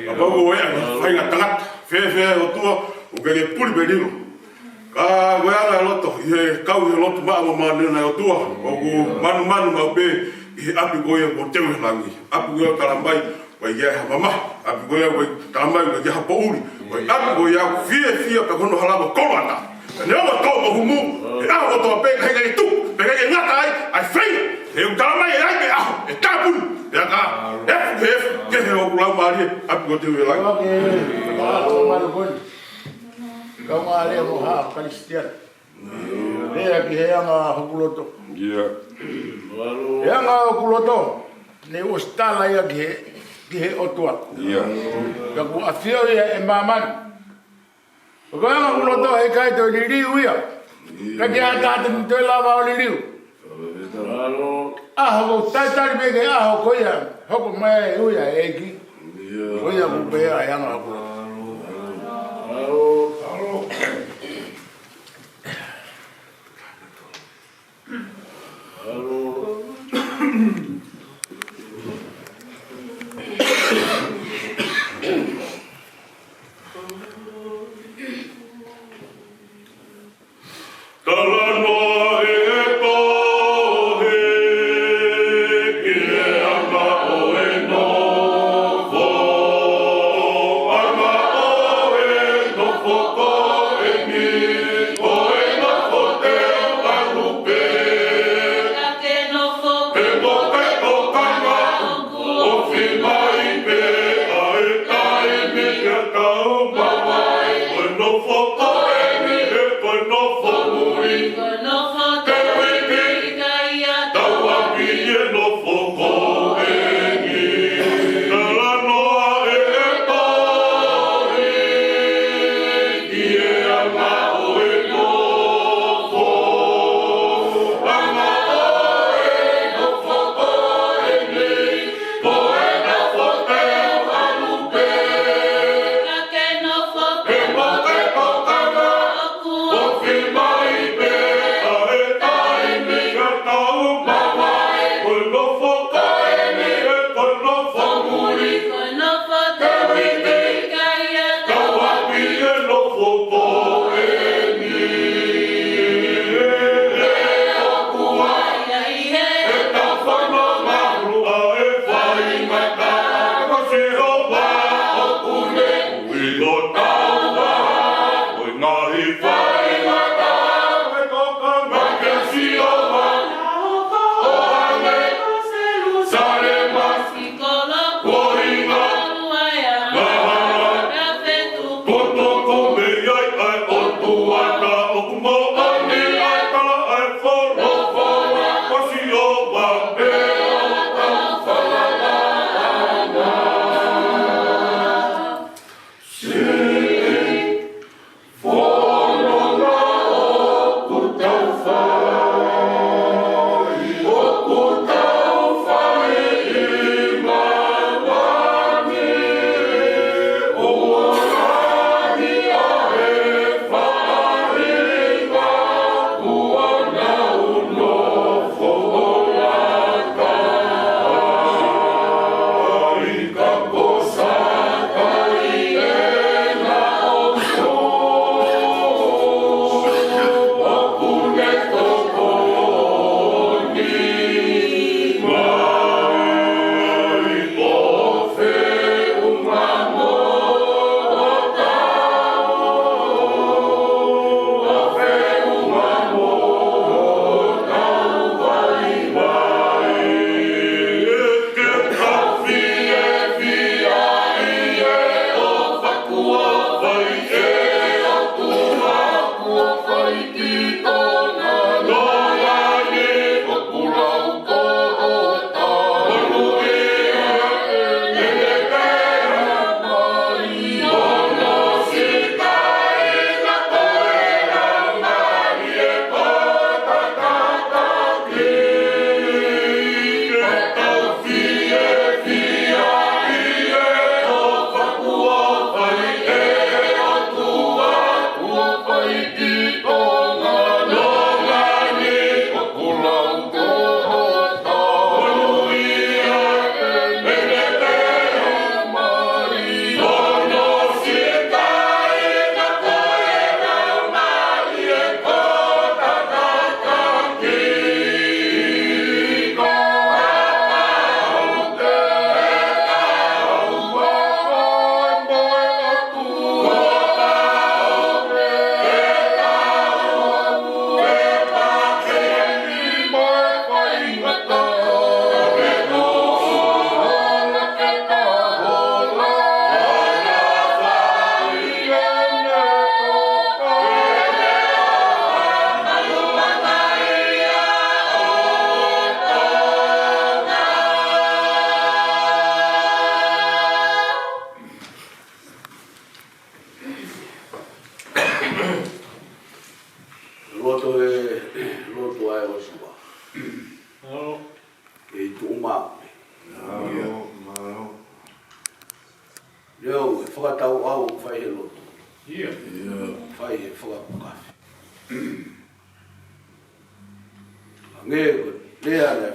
Kapau ko e anga faʻahinga tangata, fēfē ʻOtua, ʻoku ke puli pē lilo. Ka ko e anga e loto, ʻi he kau he lotu maʻa mo mānena ʻOtua, ʻoku manumanu maʻu pē ʻi he ʻapi ko ia kuo teu he langi. ʻApi ko ia ʻoku talamai, ʻoku ʻi ai ha mamahi, ʻapi ko ia ʻoku talamai, ʻoku ʻi ai ha poʻuli, ko e ʻapi ko ia ʻoku fiefia pē hono hala mo koloa ʻatā. Neongo tō mo humu, he ʻaho kotoa pē, ka ʻikai ke tuku, pea ʻikai ke ngata ai, ʻa e fei, he ʻoku talamai ʻe ʻi ai pē ʻaho, ʻe tāpuni, pea ka efu, efu, kehe ʻoku laumālie, ʻapi ko ia ʻoku teu he langi. Mālō, mālō. Kau mālō mo ha Kalisitiane. Lea ki he anga hoku loto. He anga hoku loto, ne u ʻosi tala ia ki he, ki he ʻOtua. Ka kuo ʻafio ia ʻi māmani. Ko e anga hoku loto heʻikai toe liliu ia. Ka ke ʻatā te ne toe lava ʻo liliu. ʻAho ko e talitali pē ki he ʻaho ko ia, hoko mai ʻa e ui ʻa e ʻEiki. Ko ia ʻoku pehē ʻa e anga hoku loto. Talanoa ʻe he tohi ki he anga ʻo e nofo. Anga ʻo e nofo ko eni, ko e nofo teu ʻalu pē. Ka ke nofo pē mo ke tokanga, ofi mai pē ʻa e taimi ke tau maʻu ai. Ko e nofo ko eni, he ko e nofo mui. Ko e nofo teu ʻikai ia tau ʻapi ʻi he nofo ko eni. Talanoa ʻe he tohi ki he anga ʻo e nofo. Anga ʻo e nofo ko eni, ko e nofo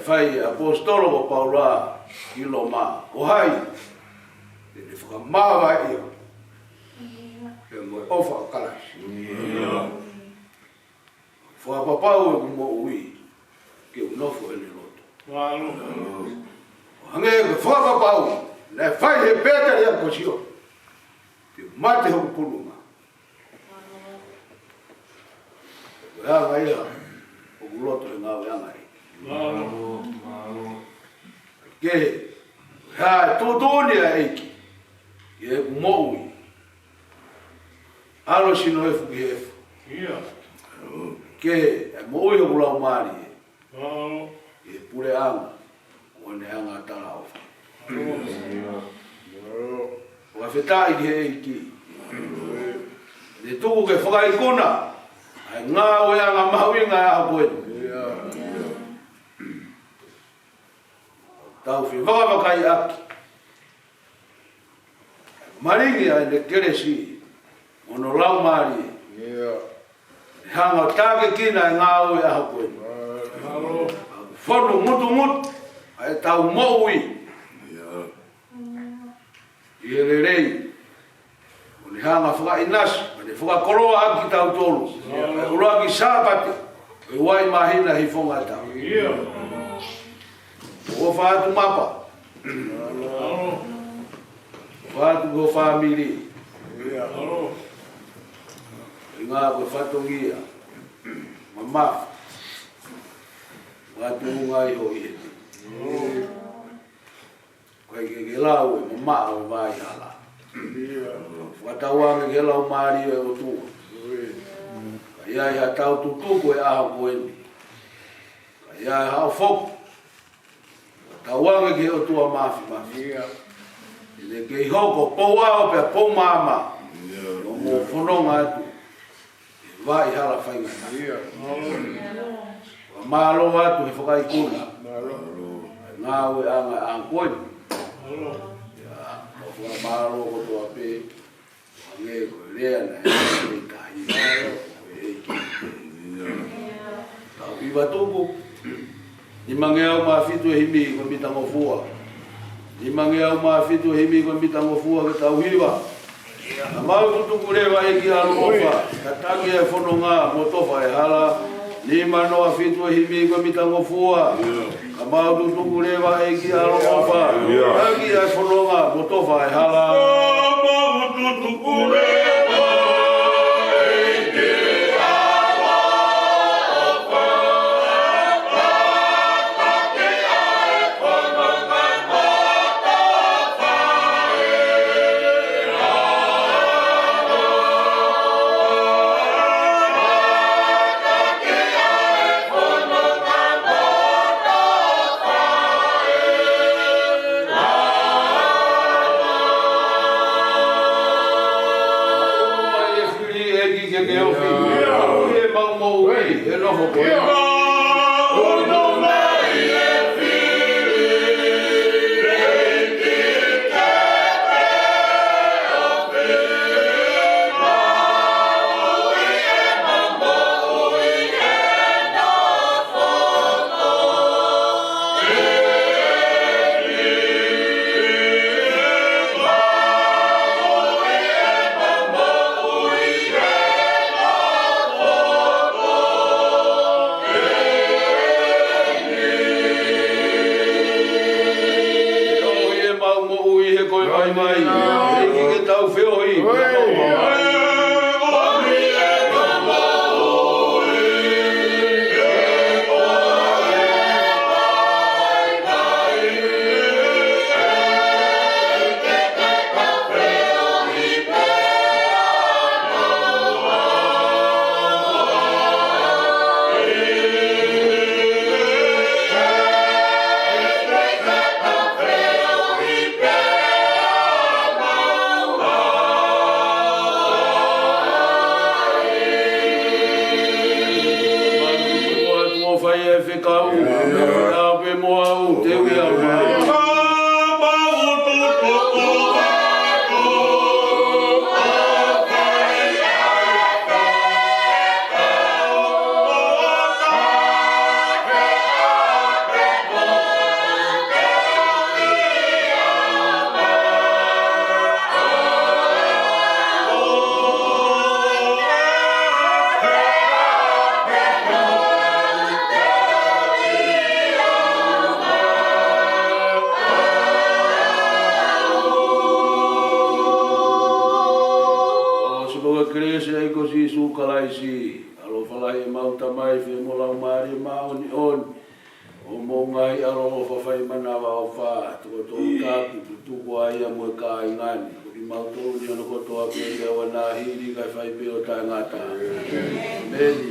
Fai ʻaposetolo ko Paula ki Loma, ko hai te ne fakamāvae ia pea mo e ʻofa ʻa Kalaisi. Fakapapau ʻeku moʻui ke u nofo ʻi heʻene loto. ʻO hangē ko e fakapapau naʻe fai ʻe he pēteliake ko Sione, ke mate hoku pununga. Ko e anga ia ʻoku loto he ngāueʻanga ʻa e ʻEiki. Ke, ko e hā e tuʻutuʻuni ʻa e ʻEiki ki heʻeku moʻui? ʻAlu e sino efu ki he efu. Ke, e moʻui hoku laumālie ʻi he puleʻanga ʻo ʻene anga talaʻofa. Fakafetaʻi ki he ʻEiki, ne tuku ke fakaikuna ʻa e ngāueʻanga mahuʻinga ʻo e ʻaho ko eni. Tau fevakavakaiʻaki malingi ʻa ʻene kelesi mo hono laumālie, ʻe hanga ʻo tākiekina e ngāue ʻo e ʻaho ko eni. Fonu mutumutu ʻa ʻetau moʻui ʻi he lelei, ʻo ne hanga ʻo fakaʻinasi, ʻo ne fakakoloa ʻaki kitautolu ʻa e ʻuluaki Sāpate ʻo e uaimāhina ʻi he funga ʻo e taʻu. ʻOfa atu Mapa, ʻofa atu ki ho fāmili, ʻuhinga ko e fatongia mamafa ʻoku tuʻunga ʻi ho ʻi heni. ʻIkai ke ke lau e mamaʻo ʻo e vai hala. Fakatauange ki he Laumālie ʻo e ʻOtua, ka ʻi ai haʻatau tutuku he ʻaho ko eni, ka ʻi ai haʻo foki, fakatauange ki he ʻOtua Māfimafi, ʻe ne kei hoko pou ʻao pea pou maama ʻo mou fononga atu he vai hala faingataʻa. Fakamālō atu he fakaikuna ʻa e ngāueʻanga ʻo e ʻaho ko eni. ʻIo, fakamālō kotoa pē, hangē ko e lea naʻe ʻi ai ʻi he ʻEiki. Tau hiva tuku. Nimangeau mā fitu e himi ko e mitangofua. Nimangeau mā fitu e himi ko e mitangofua ke tau hiva. Ka mau tutuku leva ʻEiki ʻaloʻofa, tataki e fononga mo tofa e hala. Nimanoa fitu e himi ko e mitangofua. Ka mau tutuku leva ʻEiki ʻaloʻofa, tataki e fononga mo tofa e hala. Ka mau tutuku leva ʻEiki ʻaloʻofa, tataki e fononga mo tofa e hala. Feohi e mau moʻui he ko e vaivai. ʻEiki ke tau feohi. fai manavaʻofa, toko tolu tapu, tutuku ai ia mo e kāinga ni. Ko kimautolu ni ʻoku kotoa pē ia ʻoua naʻa hili kae fai pē ʻo taʻengata. ʻEmeni.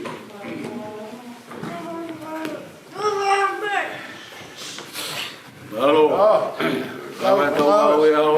Mālō. Ka mai tau au e au